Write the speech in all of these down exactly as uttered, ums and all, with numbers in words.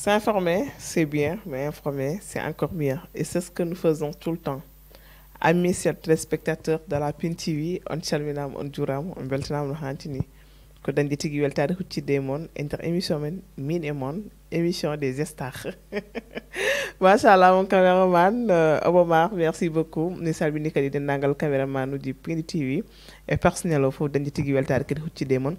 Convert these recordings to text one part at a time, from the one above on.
S'informer, c'est bien, mais informer, c'est encore mieux. Et c'est ce que nous faisons tout le temps. Amis chers téléspectateurs de la Pin T V, on calminama, on juurama, on beltanama no hantini. Ko dañde tigi weltaade huccitde e mon e nder émission men, min e mon, émission des stars. Machallah, mon caméraman, euh, Obomar, merci beaucoup. Mi salmini kadi denndaangal caméraman uji Pindi T V e personnel o fof, dañde tigi weltaade kadi huccitde e mon.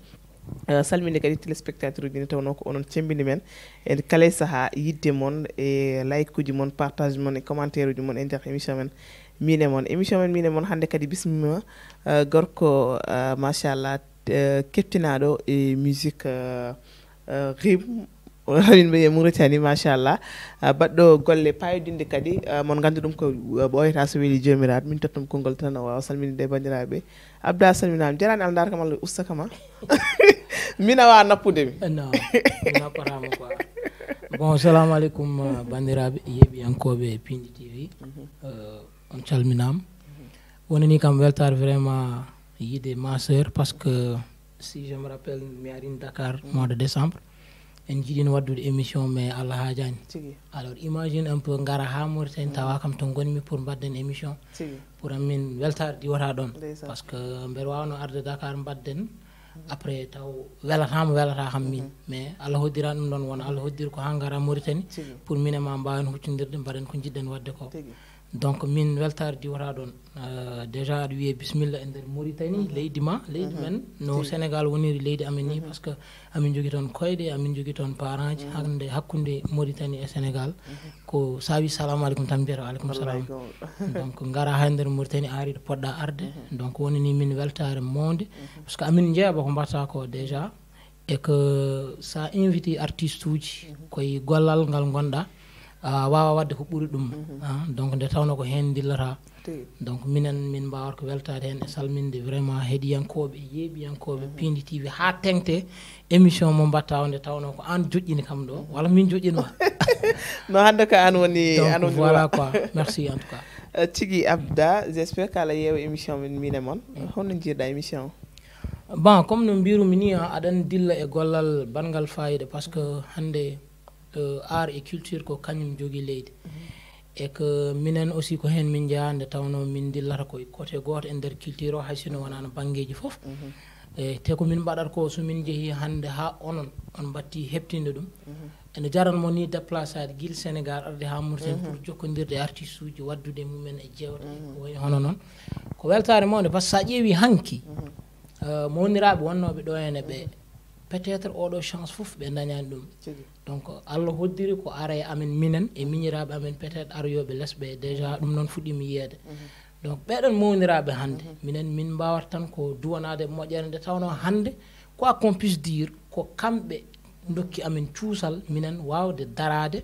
Eh, salminde kadi téléspectateur uji, nde tawnoo ko onon cemmbini men e kala e sahaa, yiɗde mon e like uji mon, partage mon e commentaire uji mon e nder émission men. Min e mon, émission men min e mon hannde kadi bismima, eh, gorko, eh, machallah, eh, keptinaaɗo e musique, eh, eh, rythme, min mbiye Mauritanie, machallah. Eh, baɗɗo golle payodinde kadi, eh, mon nganndu ɗum ko, eh, ɓooyata so weli joomiraaɗo, min tottum konngol tan o waawa salminde banndiraaɓe. Abda, salminaama. Jaraani Allah, ndaar kam Allah, usta kam, a. Min a waawa nappude mi. Non, mi nappataa mo quoi. Bon, salamu aleykum, uh, banndiraaɓe yeeɓiyankooɓe Pindi T V. Euh, on calminaama. Wonani kam weltaare vraiment yiide ma sœur, parce que si je me rappelle, mi arin Dakar mois de décembre. En jiɗino waddude émission, mais Allah haajaani. Tigi. Alors, imagine un peu, ngara haa Mauritanie, tawa kam to ngonmi pour mbaɗden émission. Tigi. Pour amin weltaare diwata ɗon. Ndeysaan. Parce que mbeɗa waawno arde Dakar mbaɗden. Après taw welataama, welataa kam min. Mais Allah hoddirani ɗum ɗon, wona Allah hoddiri ko haa ngara Mauritanie. Tigi. Pour min e ma mbaawen huccondirde, mbaɗen ko njiɗɗen waɗde ko. Tigi. Donc min weltaare diwata ɗon. Euh, déjà aɗa wiyee bismilla e nder Mauritanie, leydi ma, leydi men. No Sénégal woniri leydi amen ni, parce que amin jogii toon koyɗe, amin jogii toon parent ji. Hannde hakkunde Mauritanie e Sénégal, ko sa wi salamu aleykum tan mbiyata wa aleykum salam. Donc ngara haa nder Mauritanie, ari ɗo poɗɗa arde. Donc woni ni min weltaare mawnde, parce que amin njeeɓa ko mbaɗata ko déjà. Et que sa invité artiste uji, koye gollal ngal ngonɗa, a waawa waɗde ko ɓuri ɗum. Ah, donc nde tawno ko heen ndillata. Tigi. Donc minen min mbaawata ko weltaade heen e salminde vraiment heɗiyankooɓe, yeeɓiyankooɓe Pindi T V haa teŋti émission mo mbaɗta o, nde tawno ko aan joƴƴini kam ɗo, walla min joƴƴini ma. No, hannde ko aan woni, donc aan woni voilà roi. Quoi. Merci en tout cas. Eh, tigi Abda, j'espère que aɗa yeewa émission men, min e mon. Honno njiirɗa émission o? Bon, comme no mbirumi ni, a, aɗan dilla e gollal banngal fayida, parce que hannde, euh, art et culture ko kañum jogii leydi. Et que minen aussi ko heen min njeyaa, nde tawnoo min ndillata ko e côté gooto e nder culture o, hay sinno wonaano banngeeji fof. E te ko min mbaɗata ko, so min njehii hannde haa onon, on mbattii heɓtinde ɗum. Ene jaran mo ni déplacé aade gila Sénégal arde haa Mauritanie pour jokkondirde e artiste uji, waɗdude e mumen e jeewte, ko wayi hono noon. Ko weltaare mawnde, parce que so a ƴeewi hanki, euh, mawniraaɓe wonnooɓe ɗo ene ɓe, peut-être oɗo chance fof ɓe dañaani ɗum. Tigi. Donc Allah hoddiri ko ara e amen minen e miñiraaɓe amen peut-être aroyooɓe les ɓe, déjà ɗum noon fuɗɗiima yiyeede. Donc ɓeɗon mawniraaɓe hannde, minen min mbaawata tan ko duwanaade moƴƴere, nde tawnoo hannde, quoi qu'on puisse dire, ko kamɓe ndokki amen cuusal minen waawde daraade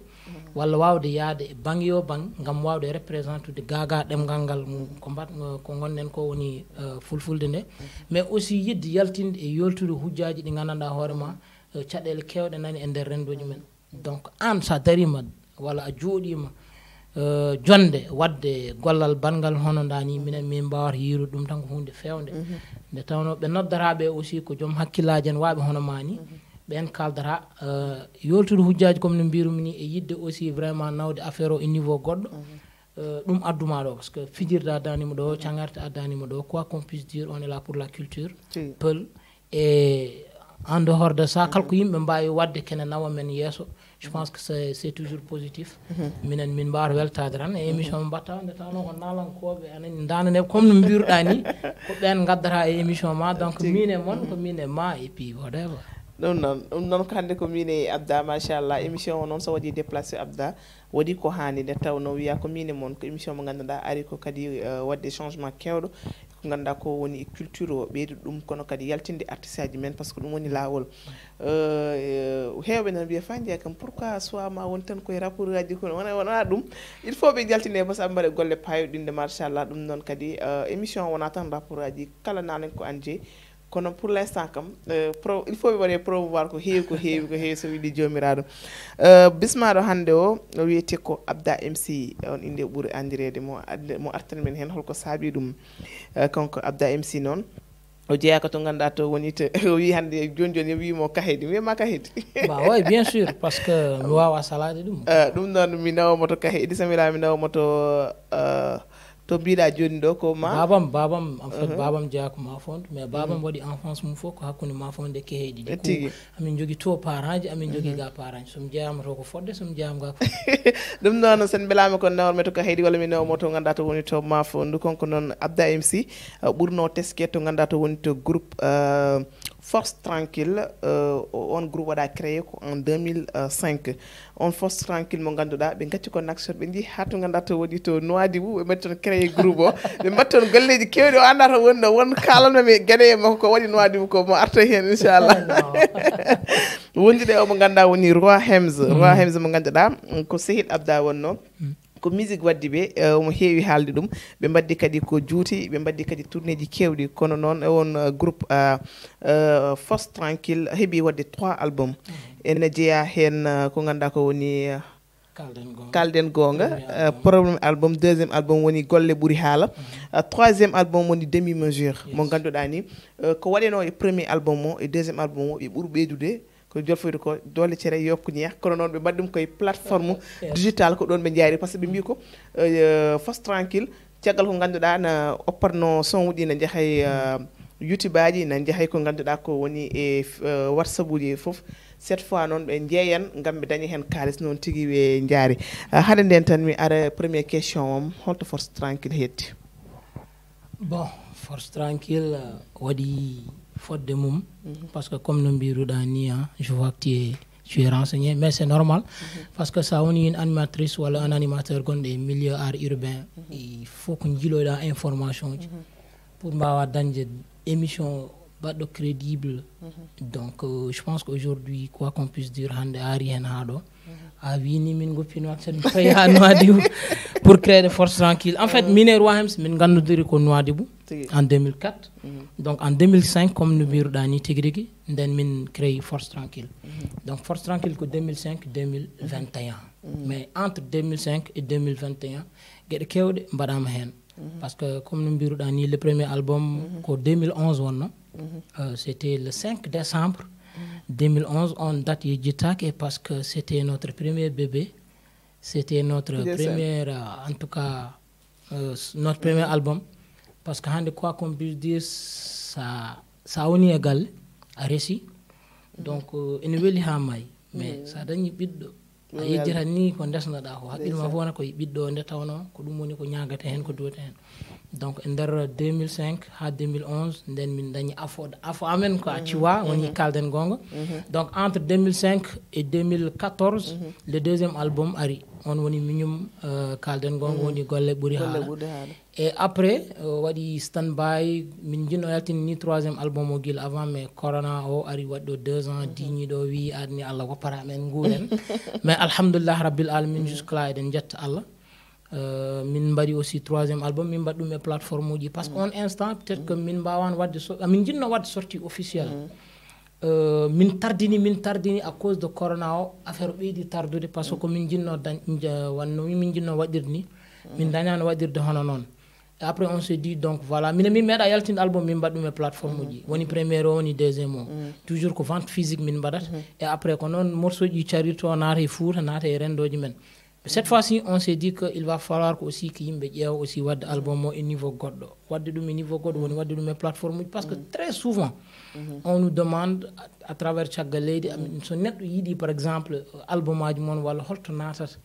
walla waawde yahde e baŋ yo baŋ ngam waawde représentude gaagaa ɗemngal ngal, ko mbat-, ko ngonɗen ko woni, euh, fulfulde nde. Mais aussi yiɗde yaltinde e yooltude hujjaaji ɗi nganndanɗaa hoore ma, euh, caɗeele keewɗe nani e nder renndooji men. Donc aan so a dariima walla a jooɗiima, euh, jonnde waɗde gollal banngal hono ndaa ni, minen min mbaawata yiirude ɗum tan ko huunde feewnde. Nde tawnoo ɓe noddataa ɓe aussi ko joom hakkillaaji en, waawɓe hono maa ni. Ɓeen kaaldata, euh, yooltude hujjaaji comme no mbirumi ni, e yiɗde aussi vraiment nawde affaire o e niveau goɗɗo. Euh, ɗum addu ma ɗo, parce que fijirde addaani mo ɗo, caŋarte addaani mo ɗo, quoi qu'on puisse dire, on est là pour la culture. Tigi. Peul. Et en dehors de ça, kala ko yimɓe mbaawi waɗde kene nawa men yeeso, je pense que c'est, c'est toujours positif. Minen min mbaawata weltaade tan e émission mo mbaɗta o, nde tawnoo ko naalankooɓe, a nani, ndaanane comme no mbiruɗaa ni, ko ɓeen ngaddata e émission ma. Donc min e mon, ko min e ma, et puis whatever. Ɗum noon, ɗum noon ko hannde ko min e Abda, machallah. Émission o noon so waɗi déplacé Abda, waɗi ko haani, nde tawnoo wiya ko min e mon, ko émission mo ngannduɗaa ari ko kadi, euh, waɗde changement keewɗo. Ko ngannduɗaa ko woni e culture o, ɓeydude ɗum, kono kadi yaltinde artiste aji men, parce que ɗum woni laawol. Euh, heewɓe nana mbiya, "Fa njeya kam, pourquoi soit ma woni tan koye rapport aji?" Kono wona, wona ɗum. Il faut ɓe njaltine, parce que ɓe mbaɗa golle paayoɗinɗe, machallah. Ɗum noon kadi, euh, émission wona tan rapport aji, kala naalen ko an jeyi. Kono pour l'instant kam, euh, pro-, il faut ɓe waɗe promouvoir ko heewi, ko heewi, ko heewi, so weli joomiraaɗo. Euh, bismaaɗo hannde o, o wiyete ko Abda M C, on innde ɓuri anndireede, mo adde, mo artan men heen, holko saabi ɗum? Euh, kanko Abda M C noon, O jeeyaka to ngannduɗaa to woni to, o wii hannde jooni jooni, o wii mo Kahedi, wiyama Kahedi. Bah oui, bien sûr, parce que mi waawa salaade ɗum. Eh, ɗum noon mi nawa mo to Kahedi, so mi laa mi nawa mo to, eh, to mbiɗa jooni ɗo ko ma. Babam, babam, en fait, babam jeeya ko Mafonde, mais babam waɗi enfance mum fof ko hakkunde Mafonde e Kahedi. Du coup, Tigi. Amin jogii to parent ji, amin jogii ga parent ji. So mi jeeyama to ko fodde, so mi jeeyama ga ko Ɗum noon, so en mbelaama ko nawrme to Kahedi walla mi nawa mo to ngannduɗaa to woni to Mafonde, kanko noon Abda M C, eh, ɓurno teske to ngannduɗaa to woni to groupe, eh, Force Tranquille, eh, o- on groupe waɗa créé ko en deux mille cinq. On Force Tranquille mo ngannduɗaa, ɓe ngacci ko Nouakchott, ɓe njehi haa to ngannduɗaa to woni to Nouadhibou, ɓe mbaɗi toon créé groupe o. Ɓe mbaɗi toon golleeji keewɗi, o anndaa to woni ɗo, won kaalanma mi Guédé e makko ko waɗi Nouadhibou ko, mo arta heen, inchallah. Wondude e o mo ngannduɗaa woni Roi Hems. Roi Hems mo ngannduɗaa, ko Sehil Abda wonno. Ko musique waddi ɓe, eh, omo heewi haalde ɗum. Ɓe mbaddi kadi ko juuti, ɓe mbaddi kadi tournéeji keewɗi. Kono noon, e on, eh, groupe, eh, eh, Force Tranquille heɓi wadde trois albums. Ene jeeya heen, eh, ko ngannduɗaa ko woni, eh, Kalden goonga. Kalden goonga, Premier eh, premier album, deuxième album woni Golle Ɓuri Haala. Eh, troisième album woni Demi Mesure. Mo ngannduɗaa ni, eh, ko waɗeno e premier album o, e deuxième album o, ɓe ɓuri ɓeydude ko jolfoyde ko doole cere yokku ñeex, kono noon ɓe mbaɗi ɗum koye plateforme digital, ko ɗoon ɓe njaari, par ce que ɓe mbii ko, eh, Force Tranquille, caggal ko ngannduɗaa na opparno son uji na njaha e, eh, YouTube aji, na njaha e ko ngannduɗaa ko woni e, eh, WhatsApp uji e fof. Cette fois noon ɓe njeeyan ngam ɓe daña heen kaalis, noon tigi ɓe njaari. Eh, hade nden tan mi ara première question am, holto Force Tranquille heddi? Bon, Force Tranquille, euh, waɗi fodde mum, parce que comme no mbiruɗaa ni, hein, je vois que tu es, tu es renseigné, mais c'est normal, parce que sa woni une animatrice walla un animateur gonɗo e milieu art urbain, il faut ko jiiloɗa information ji pour mbawa dañde émission baɗɗo crédible. Donc, euh, je pense qu'aujourd'hui, quoi qu'on puisse dire, hannde a ari heen haa ɗo, a wini min goppino ak sen paya Nouadhibou pour créer de Force Tranquille. En fait, min e Roi Hems min nganndodiree ko Nouadhibou, tigi, en deux mille quatre. Donc en deux mille cinq, comme no mbiruɗaa ni, tigi rigi nden min créé Force Tranquille. Donc Force Tranquille ko deux mille cinq, deux mille vingt et un. Mais entre deux mille cinq et deux mille vingt et un, geɗe kewɗe mbaɗama heen. Parce que comme no mbiruɗaa ni, le premier album ko deux mille onze wonno. Euh, c'était le cinq décembre deux mille onze. On date yejjitaake parce que c'était notre premier bébé. C'était notre première, euh, en tout cas, euh, s- notre premier album. Parce que hannde, quoi qu'on puisse dire, sa, sa woni e galle, a resi. Donc, euh, ene weli haa maayi. Mais sa dañi ɓiɗɗo, a yejjata ni ko ndesnoɗaa ko. Haqqille ma fof wona koye ɓiɗɗo o, nde tawno ko ɗum woni ko ñaagata heen, ko duwata heen. Donc e nder deux mille cinq haa deux mille onze, nden min dañi afo, afo amen ko a ciwa, woni Kalden Goonga. Donc entre deux mille cinq et deux mille quatorze, le deuxième album ari. On woni miñum, euh, Kalden Goonga, woni Golle Ɓuri Haala. Et après, euh, waɗi stand by, min jinno yaltini ni troisième album o gila avant, mais corona o ari waɗi ɗo deux ans, diñi ɗo, wi adni Allah woppara amen nguuren. Mais alhamdulillah rabbil alamin, jusque là eɗen jetta Allah. Euh, min mbaɗi aussi troisième album, min mbaɗi ɗum e plateforme uji, parce que on instant peut-être que min mbawano wadde so, min jinno wadde sortie officielle. Euh, min tardini, min tardini à cause de corona o, affaire o ɓeydi tardude, parce que ko min jinno dañ- ja- wanno min jinno waɗirde ni, min dañano waɗirde hono noon. Et après on se dit, donc voilà, min min meeɗa yaltinde album, min mbaɗi ɗum e plateforme uji, woni première o, woni deuxième o. Toujours ko vente physique min mbaɗata. Et après ko noon morceau ji carirto, naata e Fuuta, naata e rendoji men. Cette fois-ci, on s'est dit que il va falloir que aussi que yimɓe ƴeewa aussi wadde album o e niveau goɗɗo. Wadde ɗum e niveau goɗɗo woni wadde ɗum e plateforme uji, parce que très souvent, on nous demande à, à travers caggal leydi, amin, so neɗɗo yiɗi par exemple album aji mon walla holto naatata.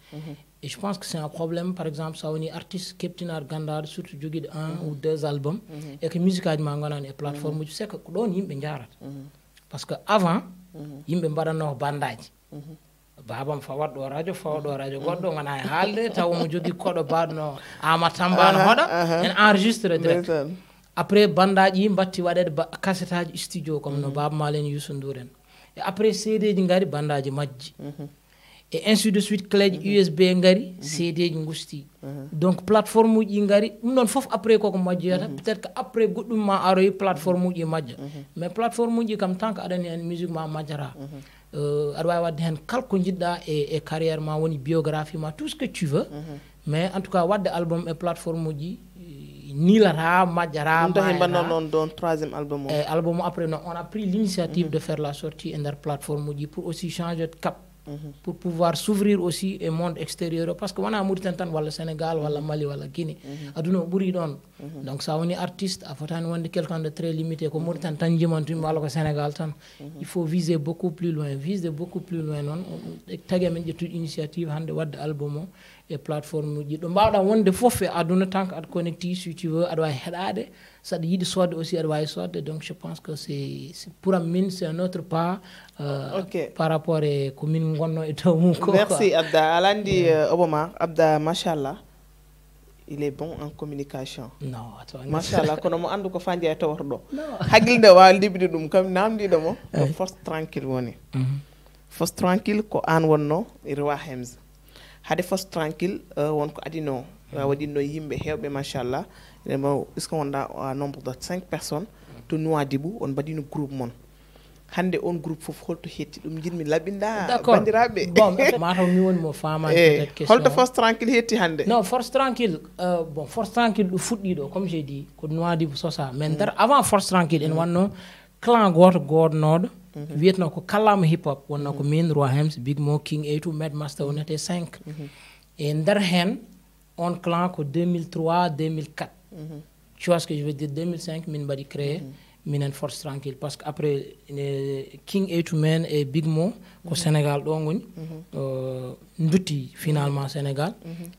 Et je pense que c'est un problème, par exemple, sa woni artiste keɓtinaɗo ganndaɗo, surtout jogiɗo un ou deux albums, et que musique aji ma gonani e plateforme uji, c'est que ko ɗon yimɓe jarata. Parce que avant, yimɓe mbaɗanno ko bandaji. Babam fawat ɗo radio, fawat ɗo radio goɗɗo, gona e haalde, taw omo jogii koɗo baɗno Ama Tamba no hoɗa, en enregistré direct. Après bandaji yi mbatti waɗede ba- kasetaji studio, comme no Baba Malen, Youssou Ndour en. Et après C D ji ngari, bandaji majji. Et ainsi de suite, clé ji U S B ngari, C D ji ngusti. Donc plateforme uji ngari, ɗum ɗon fof après koko majjoyata. Peut-être que après goɗɗum ma aroy plateforme uji majja. Mais plateforme uji kam, tant que aɗani en musique ma majjata. Euh, aɗa wawi wadde hen kala ko jiɗɗa e, e carrière ma, woni biographie ma, tout ce que tu veux. Mais en tout cas wadde album e plateforme uji, Nilata, majjata, ɗum tahi mbanno noon ɗon troisième album o. E album o, après, non, on a pris l'initiative de faire la sortie e nder plateforme uji pour aussi changer de cap, pour pouvoir s'ouvrir aussi e monde extérieur o, parce que wona Mauritanie tan walla Sénégal walla Mali walla Guinée, aduna o ɓuri ɗon. Donc sa woni artiste, a fotani wonde quelqu'un de très limité, ko Mauritanie tan jimantu yimɓe walla ko Sénégal tan. Il faut viser beaucoup plus loin, viser beaucoup plus loin noon. Tagi amen ƴettude initiative hannde wadde album o e plateforme uji ɗo mbawɗa wonde fof e aduna, tant que aɗa connecté, si tu veux, aɗa wawi heɗade, saɗa yiɗi sodde aussi aɗa wawi sodde. Donc je pense que c'est, c'est pour am min, c'est un autre pas, euh, Ok. Par rapport e ko min gonno e taw mum ko. Merci Abda. Aɗa anndi, euh, Obama, Abda, machallah, il est bon en communication. Non, attends. Machallah, kono mo anndu ko fa jeeya tawata ɗo. Hakkille nde waawi liɓde ɗum, kam namdiɗo mo ko Force Tranquille woni. Force Tranquille ko aan wonno e Roi Hems. Hade Force Tranquille, euh, won ko adino, euh, waɗinno yimɓe heewɓe, machallah. Remo, est-ce que wonɗa à nombre de cinq personnes to Nouadhibou, on mbaɗino groupe mon. Hannde on groupe fof holto hetti? Ɗum njiɗmi laɓɓinɗa D'accord. Banndiraaɓe. Bon, mataw mi woni mo faamaani Eh, peut-être question holto o. Force Tranquille hetti hannde? Non, Force Tranquille, euh, bon, Force Tranquille ɗo fuɗɗi ɗo, comme j'ai dit, ko Nouadhibou sosa. Mais nder avant Force Tranquille, en wanno clan gooto goodnooɗo, wiyetno ko Kallama Hip Hop, wonno ko min, Roi Hems, Big Mo, King A two, Mad Master, on était cinq. E nder heen, on clan ko deux mille trois, deux mille quatre. Tu vois ce que je veux dire? Deux mille cinq, min mbaɗi créé, minen Force Tranquille. Parce que après, euh, King A two Men et Big Mo, ko Sénégal ɗo ngoni, euh, ndutti finalement Sénégal.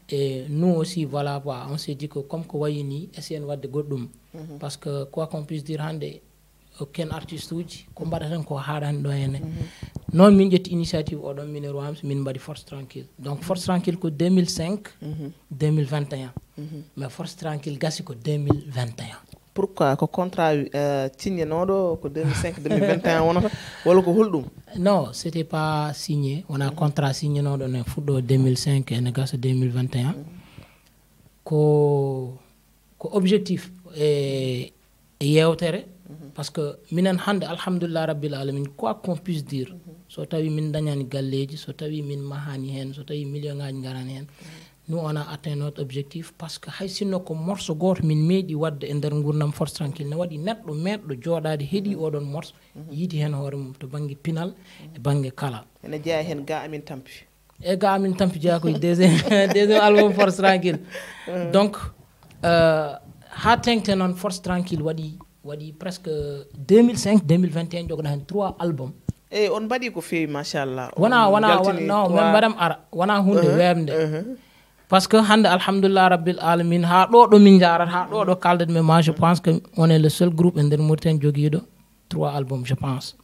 Et nous aussi, voilà, quoi, on s'est dit que comme ko wayi ni, essayen wadde goɗɗum. Parce que quoi qu'on puisse dire hannde, aucun artiste uji, ko mbaɗaten ko haaɗani ɗo henne. Noon min ƴetti initiative oɗon, min e Roi Hems, min mbaɗi Force Tranquille. Donc Force Tranquille ko deux mille cinq, deux mille vingt et un. Mais Force Tranquille gasi ko deux mille vingt et un. Pourquoi? Ko contrat, euh, signenooɗo ko deux mille cinq, deux mille vingt et un wonata, walla ko holɗum? Non, c'était pas signé. Wona contrat signenooɗo ne fuɗɗo deux mille cinq ene gasa deux mille vingt et un. Ko, ko objectif e, e yewtere, parce que minen hannde, alhamdulillah rabbil alamin, quoi qu'on puisse dire, so tawi min dañani galleji, so tawi min mahani heen, so tawi million ngaji ngarani heen, nous on a atteint notre objectif, parce que hay sinno ko morceau gooto min meeɗi wadde e nder ngurnam Force Tranquille, ne waɗi neɗɗo meeɗɗo jooɗaade heɗi oɗon morceau, yiiti heen hoore mum to bannge pinal, e bannge kala. Ene jeyaa heen ga amin tampi. E ga amin tampi jeyaa koye deuxième, deuxième album Force Tranquille. Donc, euh, ha tengte noon Force Tranquille waɗi, waɗi presque deux mille cinq, deux mille vingt et un, jogna heen trois albums. Eyi, on mbaɗi ko feewi, machallah. Wona, On wona, njaltini wona, non, trois. Min mbaɗam ara, wona hunde weɓnde. Parce que hannde, alhamdulillah rabbil alamin, ha ɗo ɗo min njarat, ha ɗo ɗo kaldat, mais moi je pense que on est le seul groupe e nder Mauritanie jogiiɗo trois albums, je pense.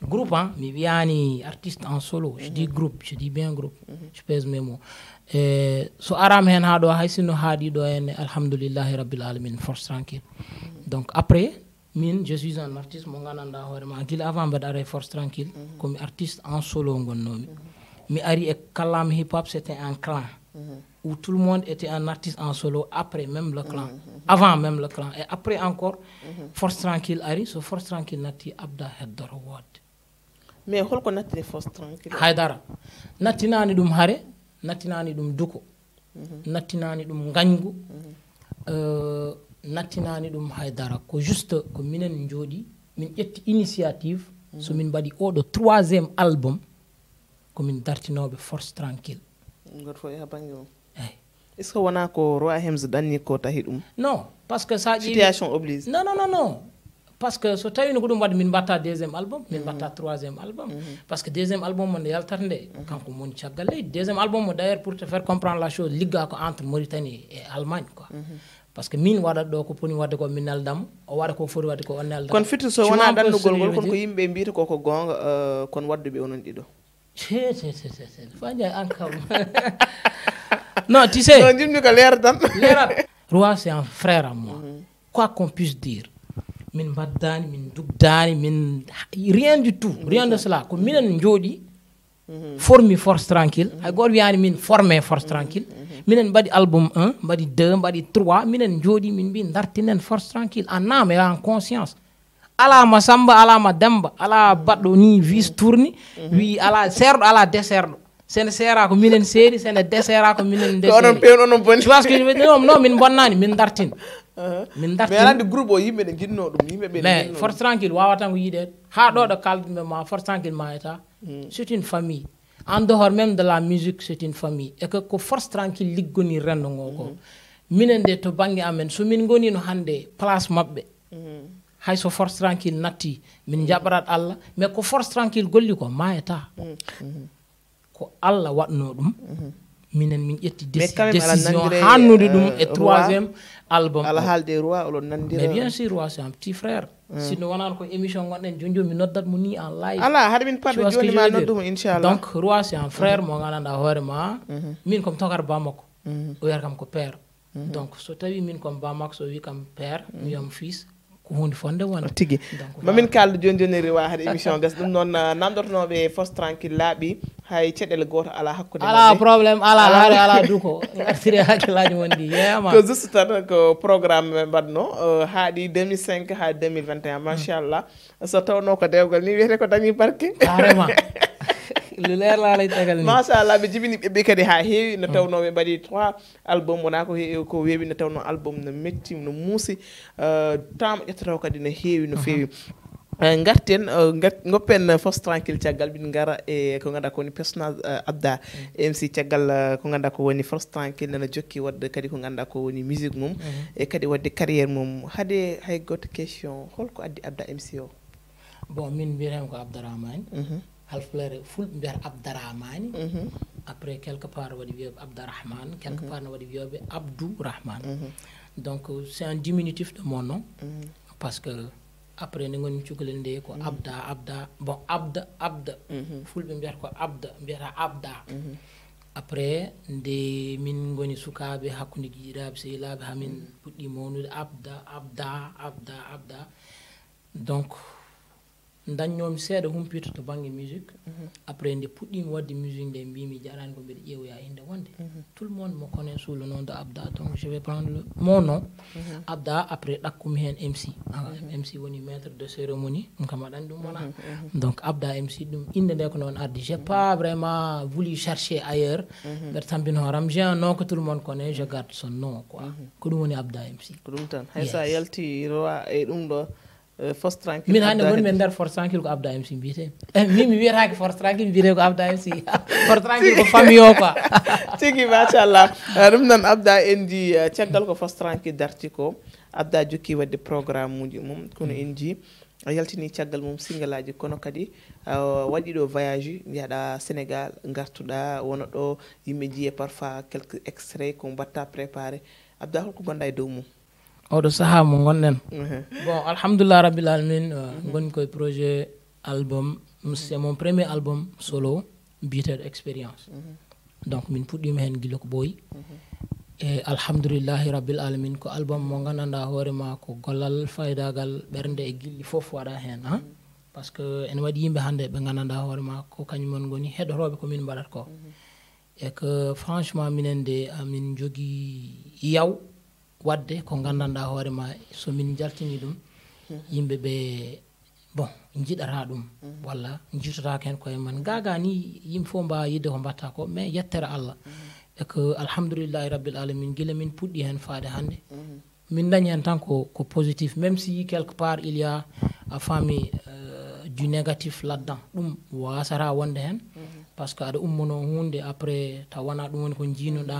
Groupe, hein, mi wiyani artiste en solo, je dis groupe, je dis bien groupe, je pèse mes mots. E so arama heen ha ɗo, hay sinno haaɗi ɗo henne, alhamdulillahi rabbil alamin, Force Tranquille. Donc après, min, je suis un artiste mo gandanɗa hoore ma, gila avant mbeɗa ara e Force Tranquille, komi artiste en solo ngonnomi. Mi ari e Kallama Hip Hop, c'était un clan où tout le monde était un artiste en solo, après même le clan, avant même le clan, et après encore, Force Tranquille ari, so Force Tranquille natti, Abda heddoto woodde. Mais holko nattini Force Tranquille? Haydara. Nattinani ɗum hare, nattinani ɗum duko, nattinani ɗum ngañgu, euh, nattinani ɗum haydara. Ko juste ko minen jooɗi, min ƴetti initiative, so min mbaɗi oɗo troisième album, ko min dartinooɓe Force Tranquille. Goto fof yaha bannge mum. Eyi. Est-ce que wona ko Roi Hems ɗanni ko tahi ɗum? Non, parce que sa ƴeewi Situation oblige. Non, non, non, non. Parce que so tawino ko ɗum waɗi, min mbatta deuxième album, min mbatta troisième album. Parce que deuxième album mo nde yaltata nde, kanko mo woni caggal leydi. Deuxième album mo, d'ailleurs, pour te faire comprendre la chose, ligga ko entre Mauritanie et Allemagne, quoi. Parce que min waɗat ɗo ko poni waɗde ko, min neldam, o waɗa ko foti waɗde ko, o neldam. Kono firti so wona ɗannugol ngol, kono ko yimɓe mbiyata ko ko goonga, euh, kono waɗduɓe onon ɗiɗo. Te, te, te, te, te. Fa Ndiaye, an kam. Non, tu sais. Non, jimmi ko leer tan. Leeral. Roi, c'est un frère à moi. Quoi qu'on puisse dire. Min mbaddani, min dugdani, min rien du tout, rien de cela. Ko minen jooɗi, formi Force Tranquille. Hay goto wiyani min formé Force Tranquille. Minen mbaɗi album un, mbaɗi deux, mbaɗi trois. Minen jooɗi, min mbi dartinen Force Tranquille en âme et en conscience. Ala ma Samba, ala ma Demba, ala baɗɗo ni vice tourni, wi ala serɗo, ala deserɗo. Sene seera ko minen seeri, sene desera ko minen. Ko onon deseri. Peewno, onon boni. Tu vois ce que je veux dire? Non, non, min bonnani, min dartin. Uh-huh. Min dartin. Mais aɗa anndi groupe o, yimɓe ne njiɗno ɗum, yimɓe ɓe ne mais njiɗno force ɗum. Tranquille wawata ko yiɗeede. Ha ɗo ɗo kalduɓe ma, force tranquille ma eta. C'est une famille. En dehors même de la musique, c'est une famille. Et que ko force tranquille liggoni renndo ngo ko. Minen de to bannge amen, so min ngonino hannde place maɓɓe, hay so force tranquille natti, min jaɓrat Allah, mais ko force tranquille golli ko, ma eta. Ko Allah waɗno ɗum. Minen min ƴetti mais déci- quand même ala décision nandire hannude ɗum euh, e roi. Troisième album. Ala o haalde roi, oɗon nandira. Mais bien sûr, roi c'est un petit frère. Sinno wonano ko émission gonɗen joni joni mi noddat mo ni en live. Ala haɗa min parde joni ma noddumo inchallah. Donc roi c'est un frère mo gandanɗa hoore ma. Min komi tokar ba makko. O wiyata kam ko père. Donc so tawi min komi ba makko, so wi kam père mi wiyam fils, ko hunde fonde wonde. Tigi. Donc mamin kaldo joni joni rewa haade émission gas ɗum noon. Namdotonoɓe force tranquille laaɓi. Hay caɗele goto ala hakkude ala maɓɓe. Problème ala. Ala. Haare ala duko. Artiri hakkillaji mon ɗi yeyama. Ko juste tan ko programme ɓe mbaɗno. Haaɗi deux mille cinq ha deux mille vingt et un machallah. So tawno ko dewgal ni wiyete ko dañi barke. Carrément. Lu leer laa lay tegal ni. Machallah, ɓe jibini ɓeɓɓe kadi ha heewi no tawno ɓe mbaɗi trois album wona ko he- ko weewi no tawno album no metti no muusi. Temps mo ƴettata o kadi no heewi no feewi. Ngarten ngat- goppen force tranquille caggal min ngara e ko ganduɗa ko woni personnage Abda. MC caggal ko ganduɗa ko woni force tranquille nana jokki wadde kadi ko ganduɗa ko woni musique mum e kadi wadde carrière mum. Haade hay goto question, holko addi Abda MC o? Bon, min mbiyetemi ko Abdarahmani. Halfulare fulɓe mbiyata Abdarahmani. Après quelque part waɗi wiyoɓe Abdarahman, quelque part no waɗi wiyoɓe Abdourahman. Donc c'est un diminutif de mon nom. Parce que après nde gonmi cukalel nde ko Abda Abda, bon, Abda Abda. Fulɓe mbiyata ko Abda, mbiyata Abda. Après nde min goni sukaɓe hakkude giɗaɓe sehilaɓe hamin puɗɗi mawnude Abda Abda Abda Abda. Donc dañnomi seeɗa humpito to banggue musique. Après nde puɗɗimi wadde musique nde mbimi jarani ko mbiɗa ƴeewoya inde wonde. Tout le monde me connaît sous le nom de Abda, donc je vais prendre le- mon nom. Abda, après ɗakkumi hen MC. Ah, MC woni maître de cérémonie, ɗum kam aɗa andi ɗum wona. Donc Abda MC ɗum inde nde ko noon ardi, j'ai pas vraiment voulu chercher ailleurs. Mbeɗa tampina hooram, j'ai un nom que tout le monde connaît, je garde son nom quoi. Ko ɗum woni Abda MC. Ko ɗum tan hay sa yalti roi e ɗum ɗo. Force tranquille min hannde gonmi e nder force tranquille ko Abda MC mbiyete. Eh, min mi wiyetake force tranquille mbiyete ko Abda MC. Force tranquille ko famille o quoi. Tigi machallah. Ɗum noon Abda en ji caggal ko force tranquille darti ko. Abda jokki wadde programme uji mum kono en ji a yaltini caggal mum singalaji kono kadi waɗi ɗo voyage yaɗa Sénégal gartuɗa wona ɗo yimɓe jiye parfois quelques extraits ko mbatta préparé. Abda holko gonɗa e dow mum? Oɗo saha mo gonɗen. Bon, alhamdulillah rabbil alamin. Gonmi koye projet album, c'est mon premier album solo biyeteɗo Expérience. Donc min puɗɗima hen guila ko ɓooyi. E alhamdulillahi rabbil alamin ko album mo gandanɗa hoorema ko gollal faydagal ɓernde e gilli foof waɗa hen ha. Par ce que ene waɗi yimɓe hande ɓe gandanɗa hoorema ko kañum on goni heɗotoɓe ko min mbaɗata ko. E que franchement minen de amin jogui yaw wadde ko gandanɗa hoorema so min jaltini ɗum yimɓe ɓe bon jiɗata ɗum walla jittotako hen koye men gaga ni yimɓe fof mbawa yidde ko mbatta ko mais yettere Allah. E que alhamdulillahi rabbil alamin guila min puɗɗi hen faade hande min dañi hen tan ko ko positif même si quelque part il y a a famille du négatif là dedans ɗum wasata wonde hen. Par ce que aɗa ummono hunde après taw wona ɗum woni ko jiinoɗa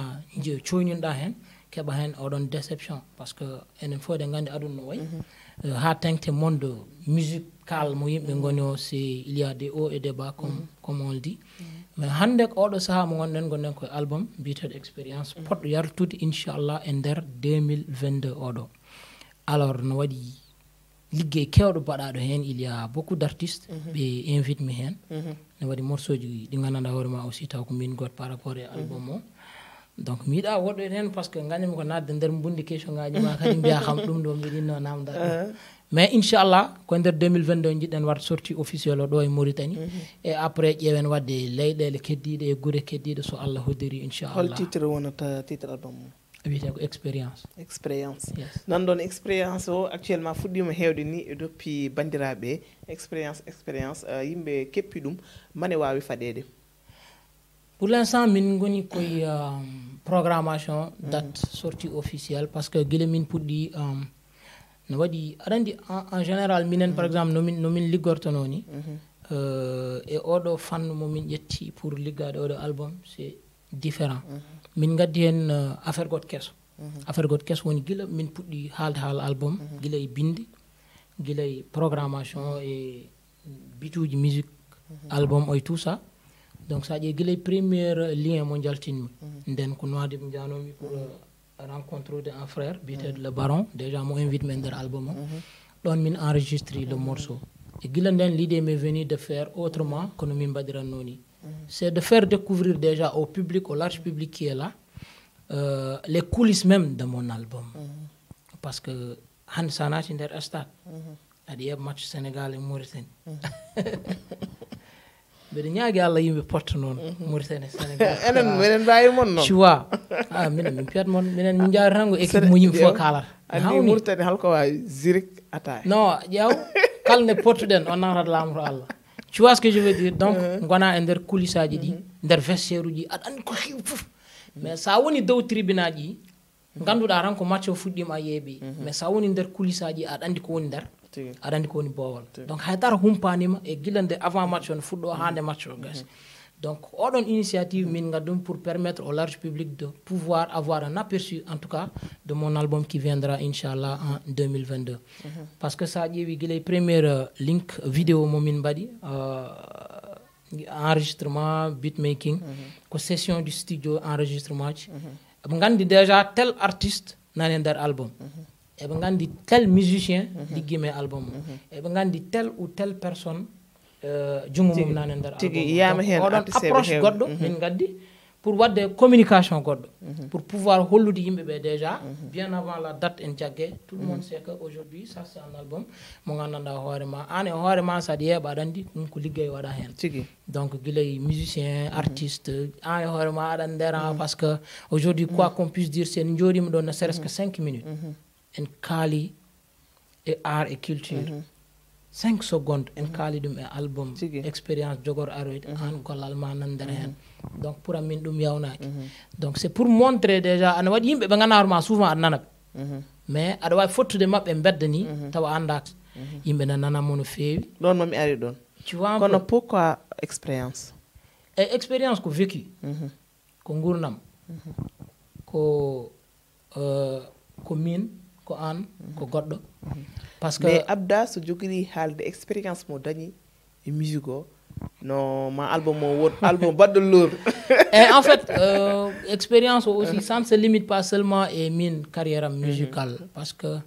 coyninɗa hen keɓa hen oɗon déception par ce que enen fof eɗen gandi aduna no wayi. Ha tengte monde musical mo yimɓe goni o c'est il y a des hauts et des bas comme comme on le dit. Mais hande ko oɗo saaha mo gonɗen gonɗen koye album biyeteɗo Expérience poɗɗo yartude inchallah e nder deux mille vingt-deux oɗo. Alors no waɗi liggey kewɗo baɗaɗo hen il y a beaucoup d'artistes ɓe invite mi hen. Ne waɗi morceau ji ɗi gandanɗa hoorema aussi taw ko min goto par rapport e album o. Donc mi yiɗa woɗɗoyde hen par ce que gañami ko nadde nder mbundi question ngaji ma kadi mbiya kam ɗum ɗo mbiɗa inno namdal. Mais inchallah ko nder deux mille vingt-deux jiɗɗen wadde sortie officiel o ɗo e Mauritanie. E après ƴeewen wadde leyɗele keddiɗe e guure keddiɗe so Allah hoddiri inchallah. Hol titre wonata titre album o? Wiyete ko Expérience. Expérience. Yes. Nan ɗon Expérience o actuellement fuɗɗima hewde ni e doppi bandiraɓe. Expérience, Expérience, yimɓe keppi ɗum mane wawi faɗede? Pour l'instant, min ngoni koye um, programmation, date sortie officielle, parce que gila min puɗɗi um, no waɗi aɗa andi en, en général minen par exemple nomin nomin liggortono ni euh, e oɗo fannu momin ƴetti pour liggade oɗo album, c'est différent. Min gaddi hen euh, affaire goto keso. Affaire goto keso woni gila min puɗɗi haalde haala album, gila e binde, gila e programmation e bituji musique, album o e tout ça. Donc sa ƴeewi gila e premier lien mo jaltinmi, nden ko Nouadhibou janomi pour euh, rencontre de un frère biyeteɗo le baron, déjà mo invite mi e nder album o. Ɗon min enregistre le morceau. E gila nden l'idée m'est venue de faire autrement que no min mbaɗiranno ni, c'est de faire découvrir déjà au public, au large public qui est là euh, les coulisses même de mon album. Parce que hande sa naati nder stade, aɗa yeeɓa match Sénégal e Mauritanie. Mbeɗa ñaagi Allah yimɓe potta noon Mauritanie Sénégal. Enen minen mbawi mon noon. Tu vois? Ah, minen min piyat mon, minen min jaari tan ko équipe mo yimɓe fof kalata. Andi Mauritanie halko wawi zirik ataya. Non, ƴeew, kala nde pottuɗen on nanata laamu to Allah. Tu vois ce que je veux dire? Donc gona e nder coulisse aji ɗi, nder vestiaire uji, aɗa andi ko heewi fof. Mais sa woni dow tribune aji, ganduɗa tan ko match o fuɗɗima a yeeɓi, mais sa woni nder coulisse aji aɗa andi ko woni nder, aɗa andi ko woni boowal. Donc haydara humpanima e gila nde avant match o no fuɗɗo ha nde match o gasi. Donc oɗon initiative min gaddum pour permettre au large public de pouvoir avoir un aperçu en tout cas de mon album qui viendra inchallah en deux mille vingt-deux. Parce que sa ƴeewi gila e première euh, link vidéo mo min mbaɗi euh, enregistrement, beatmaking, ko session du studio, enregistrement ji. Eɓe gandi déjà tel artiste nane nder album, eɓe gandi tel musicien liggima e album o, eɓe gandi tel ou tel personne euh, jungo mum nane nder album o. Donc oɗon approche goɗɗo min gaddi pour wadde communication goɗɗo, pour pouvoir hollude yimɓe ɓe déjà bien avant la date en jagge. Tout le monde sait que aujourd'hui ça c'est un album mo gandanɗa hoore ma, an e hoore ma saɗa yeeɓa aɗa andi ɗum ko liggey waɗa hen. Donc gila e musicien, artiste, an e hoore ma aɗa ndera, parce que aujourd'hui quoi qu'on puisse dire, sen jooɗima ɗo ne serait-ce que cinq minutes, en kaali e art et culture, cinq secondes en kaali ɗum e album, expérience jogor aroyde, an gollal ma nan nder hen. Donc pour amin ɗum yawnaki. Donc c'est pour montrer déjà ana waɗi yimɓe ɓe ganduɗa hoore ma souvent aɗa nana ɓe, mais aɗa wawi fottude mabɓe mbedda ni tawa anda. Yimɓe na nanamo no feewi. Ɗon mami ari ɗon. Tu vois un peu? Kono pourquoi expérience? E expérience ko vécu, ko gurdam, ko euh, ko min, ko an, ko goɗɗo. Parce que mais Abda so jogiri haalde expérience mo dañi e musique o, no ma album o won album baɗɗo lourd. Et en fait euh, expérience aussi ça ne se limite pas seulement e min carrière am musicale, parce que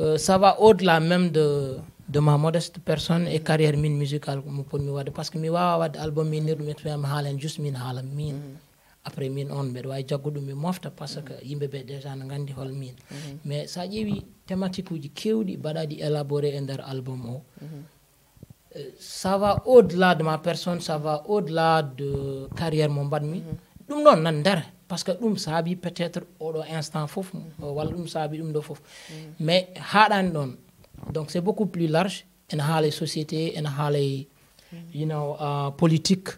euh, ça va au-delà même de de ma modeste personne et carrière min musicale mo ponmi wadde, parce que mi wawa wadde album min nirɗum expérience mi haala hen juste min haala min. Après min on mbeɗa wawi jaggude ɗum mi mofta parce que yimɓe ɓe déjà ne gandi hol min. Mais sa ƴeewi thématique uji kewɗi mbaɗaɗi élaboré e nder album o, euh, ça va au-delà de ma personne, ça va au-delà de carrière mo mbaɗmi. Ɗum ɗon nan nder parce que ɗum saabi peut-être oɗo instant fof walla ɗum saabi ɗum ɗo fof, mais haɗani ɗon. Donc c'est beaucoup plus large. Ene haala e société, ene haala e you know, uh, politique,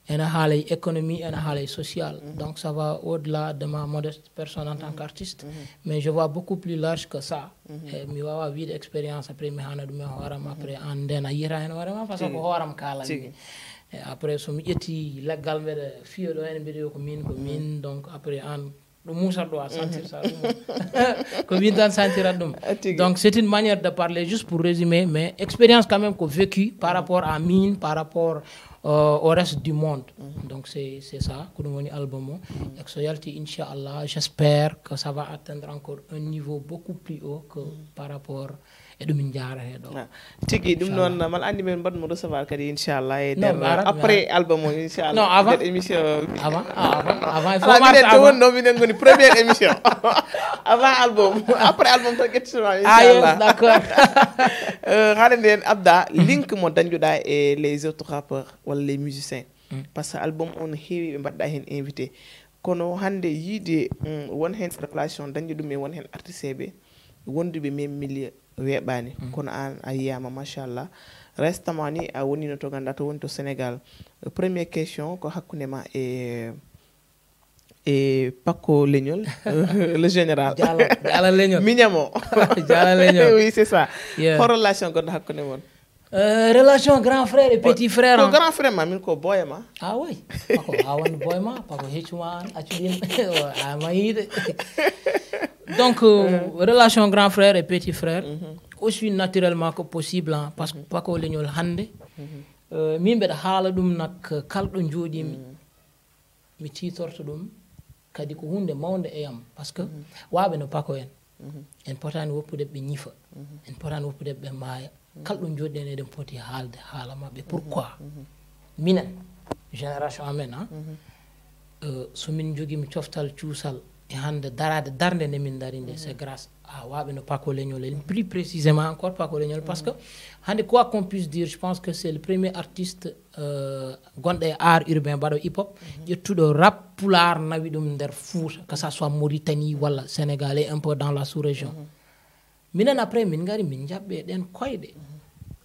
ene haala e économie, ene haala e social. Donc ça va au-delà de ma modeste personne en tant qu'artiste, mais je vois beaucoup plus large que ça. E mi wawa wiide expérience, après mi haala ɗum e hooram, après an nden a yiyata hen hoorema parce que ko hooram kaalanmi. E après so mi ƴetti leggal mbeɗa fiya ɗo hen mbiɗa yo ko min ko min, donc après an ɗum musat ɗo a sentir sa ɗum ko min tan sentirat ɗum. Donc c'est une manière de parler juste pour résumer, mais expérience quand même ko vécu par rapport à min, par rapport euh, au reste du monde. Donc c'est c'est ça ko ɗum woni album o. Et que so yalti inchallah, j'espère que ça va atteindre encore un niveau beaucoup plus haut que par rapport e ɗum min jaara he ɗo. Tigi ɗum noon mal andi men mbaɗmo recevoir kadi inchallah e nder après album o inchallah. Non, avant émission. Avant avant avant il faut marche avant. Wonno minen ngoni première émission avant album, après album tan ƴettitoma inchallah. D'accord. Haade nden Abda, link mo dañƴuɗa e les autres rappeurs walla les musiciens, parce que album o no heewi ɓe mbaɗɗa hen invité, kono hande yiide won hen relation dañƴo ɗum e won hen artiste ɓe wonduɓe même milieu weeɓani, kono an a yiyama machallah. Récemment ni a wonino to ganduɗa to woni to Sénégal. Première question ko hakkunde ma e e Pako Leñol, le général. Jaala Leñol. Miñamo. Jaala Leñol. Oui, c'est ça. Yeah. Ko relation gonɗo hakkunde mon? Euh, relation grand frère et petit frère. Ko Hein. Grand frère ma, min ko boye ma. Ah oui. Pako a won boy ma, Pako heccuma an, accu ɗin. A mayide. Donc, euh, relation grand frère et petit frère, aussi naturellement que possible, hein, parce que Pako Leñol hannde, euh, min mbeɗa haala ɗum nak kalɗo jooɗimi, mi tiitorto ɗum, kadi ko hunde mawnde e yam, parce que waɓe no Pako en, en potani woppude ɓe ñifa, en potani woppude ɓe maaya. Kalɗo jooɗiɗen eɗen poti haalde haala maɓɓe. Pourquoi? Minen, génération amen, hein, euh, so min jogimi coftal cuusal e hannde darade darnde nde min dari nde, c'est grâce à waɓe no Pako Leñol, et plus précisément encore Pako Leñol, parce que hannde, quoi qu'on puisse dire, je pense que c'est le premier artiste, euh, gonɗo e art urbain, mbaɗo hip hop, ƴettuɗo rap pulaar, nawi ɗum nder Fuuta, que ça soit Mauritanie walla Sénégal et un peu dans la sous-région. Minen après min ngari min jaɓɓe ɗen koyɗe.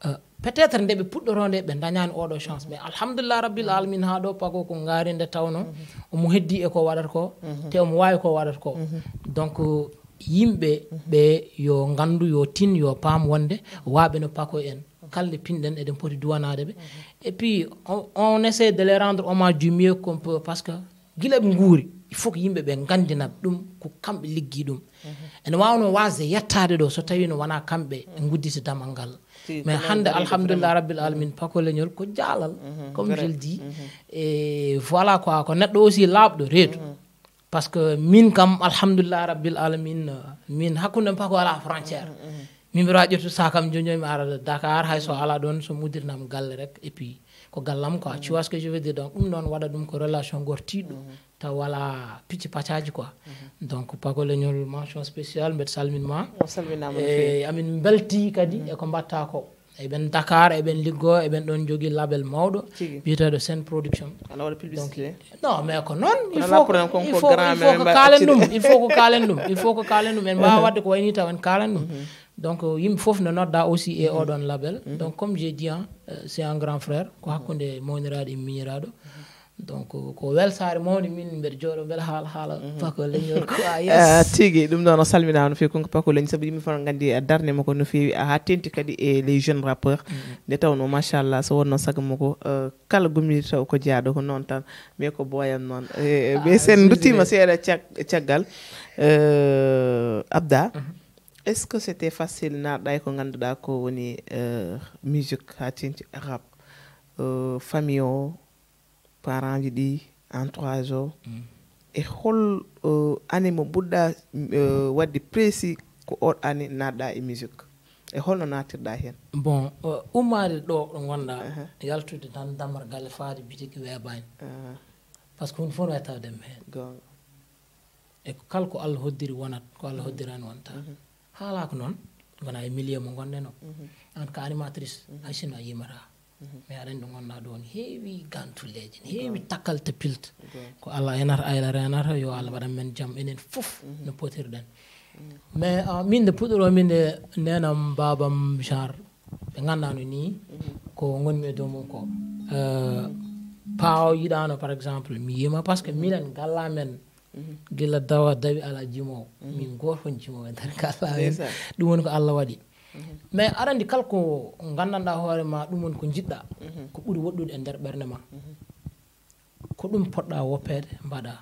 Euh, peut-être nde ɓe puɗɗoro nde ɓe dañani oɗo chance, mais alhamdulillah rabbil alamin, ha ɗo Pako ko ngari nde tawno omo heddi e ko waɗata ko, te omo wawi ko waɗata ko. Donc, euh, yimɓe ɓe yo ngandu, yo tin, yo paam wonde waɓe no Pako en, kalde pinɗen eɗen poti duwanade ɓe. Et puis on, on essaie de les rendre hommage du mieux qu'on peut, parce que gila ɓe nguuri, il faut que yimɓe ɓe ngandina ɗum ko kamɓe liggi ɗum. Ene wawno wasde yettade ɗo so tawi no wona kamɓe ɓe gudditi damal ngal. Mais hande, alhamdulillah rabbil alamin, Pako Leñol ko jaalal, comme je le dis. Et voilà quoi, ko neɗɗo aussi laaɓɗo, reedu. Parce que min kam, alhamdulillah rabbil alamin, euh, min hakkunde Pako ala frontière. Min mbiɗa wawi ƴettude sakam joñoy mi ara Dakar, hay so ala ɗon, so mudirnam galle rek, et puis ko gallam quoi, tu vois ce que je veux dire. Donc ɗum noon waɗa ɗum ko relation gortiɗo, taw wala picci pacaji quoi. Donc Pako Leñol, mention spéciale, mbeɗa salmin ma. O salminama no fewi. E amin belti kadi e ko mbatta ko. Eɓen Dakar, eɓen liggo, eɓen ɗon jogi label mawɗo biyeteɗo Sen Production. Ana waɗa publicité? Non, mais ko noon, il faut, il faut, il faut ko kaalen ɗum, il faut ko kaalen ɗum, il faut ko kaalen ɗum. En mbawa wadde ko wayni taw en kaalen ɗum. Donc yimɓe fof no nodda aussi e oɗon label. Donc comme j'ai dit, hein, euh, c'est un grand frère, ko hakkunde mawniraaɗo e miñiraaɗo. Donc ko welsaare mawnde, min mbeɗa jooɗo mbeɗa haala haala Pako Leñol quoi. Yes. Tigi ɗum noon o salminama no fewi, kon ko Pako Leñol, saabu yimɓe fof no gandi darnde makko no fewi, ha tenti kadi e les jeunes rappeurs. Nde tawno machallah, so wonno sago makko, euh, kala gummiɗo taw ko jaaɗo ko noon tan, mais ko boyam noon. Ɓe sen duttima seeɗa cag- caggal. Euh, Abda, est-ce que c'était facile naatɗa e ko ganduɗa ko woni, euh, musique ha tenti rap? Euh, famille o, parent ji ɗi, entourage o, e hol, euh, année mo ɓurɗa, euh, wadde précis ko oɗo année naatɗa e musique? E holno naatirɗa hen? Bon, euh, ummade ɗo ɗo gonɗa, yaltude tan dammal galle faade bitiki weebaani. Parce que hunde fof no wawi tawde mi hen. E ko kala ko Allah hoddiri wonat, ko Allah hoddirani wonta. Haala ko noon, wona e milieu mo gonɗen o. An ko animatrice, hay sinno a yimata. Mais aɗa andi ɗo gonɗa ɗo ne heewi gantulleeji, ne heewi takkal tapilte. Ko Allah enata, ayla renata, yo Allah waɗan men jam enen fof no potirɗen. Mais, ah, min nde puɗɗoro min nde nenam babam genre ɓe gandano ni ko gonmi e dow mum ko. Euh, pawo yiɗano par exemple mi yima, parce que minen galla men gila dawa dawi ala jimowo. Min goto woni jimowo e nder galla men. Ɗum woni ko Allah waɗi. Mais aɗa andi kala ko gandanɗa hoore ma ɗum woni ko jiɗɗa, ko ɓuri woɗɗude e nder ɓernde ma, ko ɗum poɗɗa woppeede mbaɗa.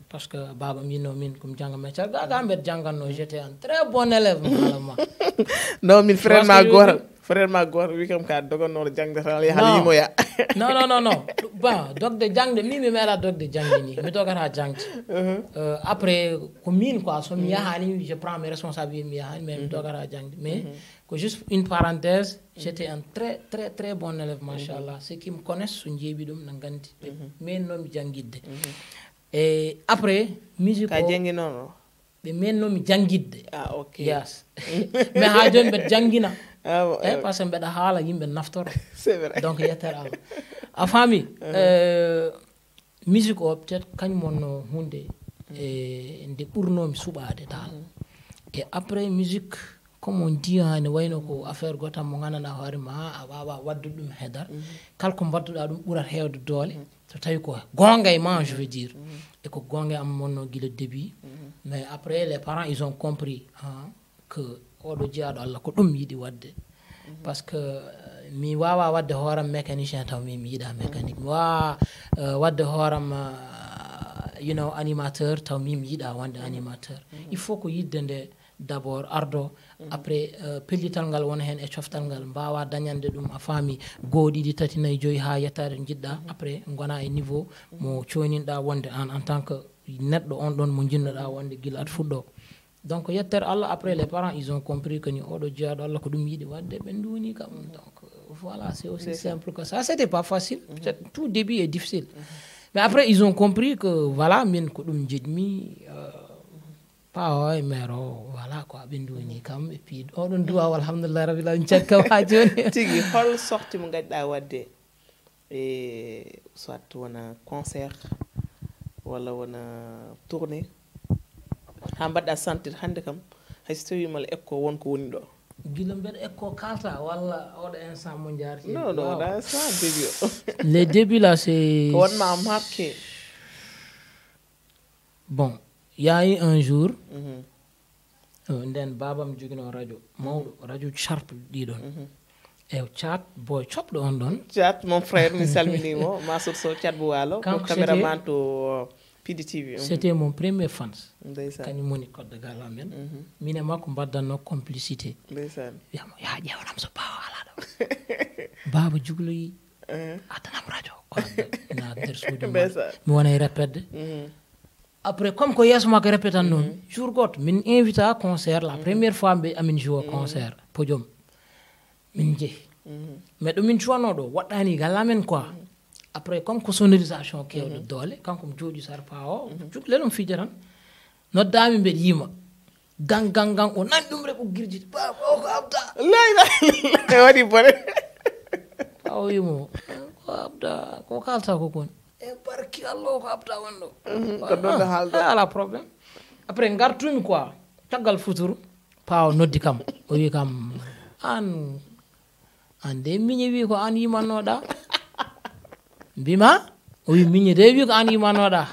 Parce que baba mbino min komi jangga meccal ga ga mbeɗa jangganno, j'étais un très bon élève mi haalama. Non, min frère ma goto, frère ma goto wi kam ka dogannoɗo jangde tan yaha yimoya. Non, non, non, non. Bon, dogde jangde min mi meeɗa dogde jangde ni, mi dogata jangde. Euh, après ko min quoi, somi yahani je prends mes responsabilités, mi yahani mais mi dogata jangde. Mais ko juste une parenthèse, j'étais un très très très bon élève machallah. Ceux qui me connaissent so jeeɓi ɗum na gandi ɓe mennomi jangguidde. Et après musique ka jangguinono? Ɓe mennomi jangguidde. Ah, ok. Yes. Mais ha joni mbeɗa jangguina. Ah, bon, eh, parce que mbeɗa haala yimɓe naftoro. C'est vrai. Donc yetter Allah. A faami? Euh, musique o peut-être kañum wonno hunde e nde ɓurnomi suɓade dal. Et après musique comme on dit, ha ne wayno ko affaire gotam mo gandanɗa hoore ma, a wawa waddude ɗum heedar. Kala ko mbaɗduɗa ɗum ɓurat heewde doole. So tawi ko goonga e ma, je veux dire, e ko goonga am wonno gila début. Mais après, les parents, ils ont compris, hein, que oɗo jeyaɗo Allah ko ɗum yiɗi wadde. Parce que euh, mi wawa wadde hooram mécanicien taw min mi yiɗa mécanique, mi wawa euh, wadde hooram euh, you know, animateur taw min mi yiɗa wonde animateur. Il faut ko yidde nde d'abord ardo. Après euh, pellital ngal wona hen e coftal ngal, mbawa dañande ɗum, a faami, goo, ɗiɗi, tati, nayi, joyi, ha yettade to jiɗɗa. Après gona e niveau mo coyninɗa wonde an, en tant que neɗɗo on ɗon mo jinnoɗa wonde gila aɗa fuɗɗo. Donc yettere Allah, après les parents, ils ont compris que ni oɗo jeyaɗo Allah ko ɗum yiɗi wadde, ɓe nduwni kam. Donc euh, voilà, c'est aussi simple que ça. C'était pas facile. Peut-être tout début est difficile, mais après ils ont compris que voilà, min ko ɗum jiɗmi. Euh, pawa e mère o, voilà quoi, ɓe nduwni kam. Et puis oɗon duwaw, alhamdulillah rabbil alamin, caggal ha joni. Tigi, hol sortie mo gaɗɗa wadde, e soit wona concert walla wona tournée, ha mbaɗɗa sentir hande kam, hay so tawi mala ekko won ko woni ɗo? Gila mbeɗa ekko kalta walla oɗo instant mo jarti? Non, non, oɗo instant début o. Les débuts là, c'est ko wonma marqué. Bon, il y a eu un jour, euh, nden babam jogino radio mawɗo, radio Sharp ɗiɗon. E Chat Boy copɗo on ɗon. Chat, mon frère, mi salminimo. Masur Sow, Chat Bo Walo, ko caméraman to P D T V. C'était mon premier fans. Ndeysaan. Kañum woni koddagal amen. Min e makko mbaddanno complicité. Ndeysaan. Wiyamo, "Ya ƴeewanam so baaba ala ɗo." Baaba jugloyi, addanam radio. O adda, ina nder suudu. Ndeysaan. Mi wona e répète. Après, comme ko yeeso makko répétan noon, jour goto min invita concert, la première fois mbe amin joua concert podium. Min jeehi. Mais ɗo min cuwano ɗo waɗɗani gala men quoi. Après, comme ko sonorisation kewɗo doole, kanko mi jooɗi sarpa o, jugle ɗum fija tan. Noddami mbeɗa yima. Gang, gang, gang, o nani ɗum rek, o girjiti. Ba, o ko abda. Lay, lay, lay, waɗi bone. Aw yimo, ko abda, ko kalta ko kon. E barki Allah, ko abda wonɗo. Ko ɗon ɗo haalɗo. Ah, ala problème. Après, ngartumi quoi. Caggal futuru, pawo noddi kam. O wi kam, an, an de miñe wi ko an yimannoɗa. Mbima, o wi miñe de wi ko an yimannoɗa.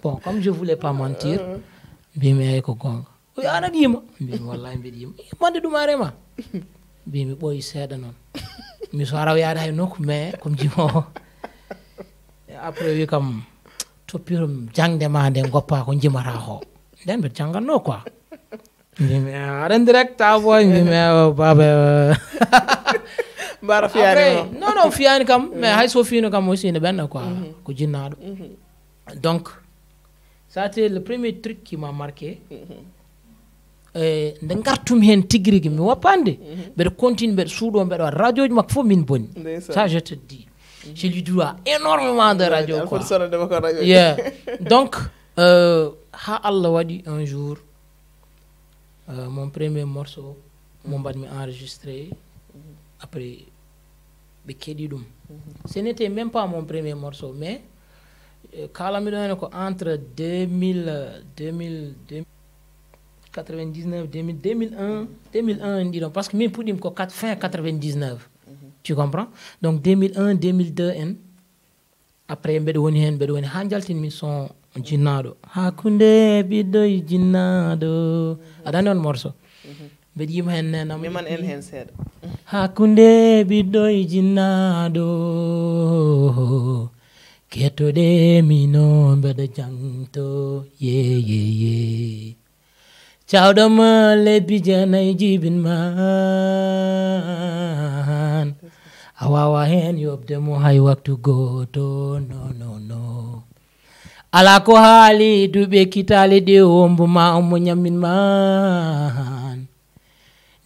Bon, comme je voulais pas mentir, mbimi, "Eyyi, ko gonga." O wi, "An aɗa yima?" Mbimi, "Wallahi mbiɗa yima." "Mande ɗum arema." Mbimi, "Ɓooyi seeɗa noon. Mi so araw yaade hay nokku, mais comme jimowo." Après, o wi kam, "Toppito jangde ma nde, goppa ko jimata ko." Nden mbeɗa jangganno quoi. Mbimi, "Ah, aɗa direct, ah, boy." Mbimi, "Ah, baba." Mbara fiyani mo? Non, non, fiyani kam, mais hay so fino kam aussi ne ɓenna quoi. Ko jinnaɗo. Donc, ça, c'était le premier truc qui m'a marqué. Eh, nde ngartumi hen tigi rigi, mi wappande. Mbeɗa continue, mbeɗa suuɗo, mbeɗa waɗa radioji makko fof min boni. Ndeysaan. Ça, je te dis. Je lui dois énormément de radio, quoi. Yeah. Donc, euh, ha Allah waɗi un jour, euh, mon premier morceau, mo mbaɗmi enregistré. Après, ɓe keɗi ɗum. Ce n'était même pas mon premier morceau, mais euh, kala miɗo hene ko entre deux mille, euh, deux mille, deux mille quatre-vingt-dix-neuf, deux mille, deux mille un, deux mille un, en ɗiɗon, parce que min puɗɗim ko quatre, fin quatre-vingt-dix-neuf. Tu comprends? Donc deux mille un, deux mille deux en. Après mbeɗa woni hen, mbeɗa woni ha jaltinmi son jinnaɗo. Hakkunde ɓiɗɗo e jinnaɗo. Aɗa andi on morceau? Mbeɗa yima hen nenam. Miman en hen seeɗa. Hakkunde ɓiɗɗo e jinnaɗo. Kettoɗe mino mbeɗa jangto. Ye, ye, ye. Cawɗo ma lebbi jeenayi jibin man. A wawa hen yoɓde mo hay waktu goto. No, no, no. Ala ko haali duɓe kitali ɗi, wombo ma omo ñammin man.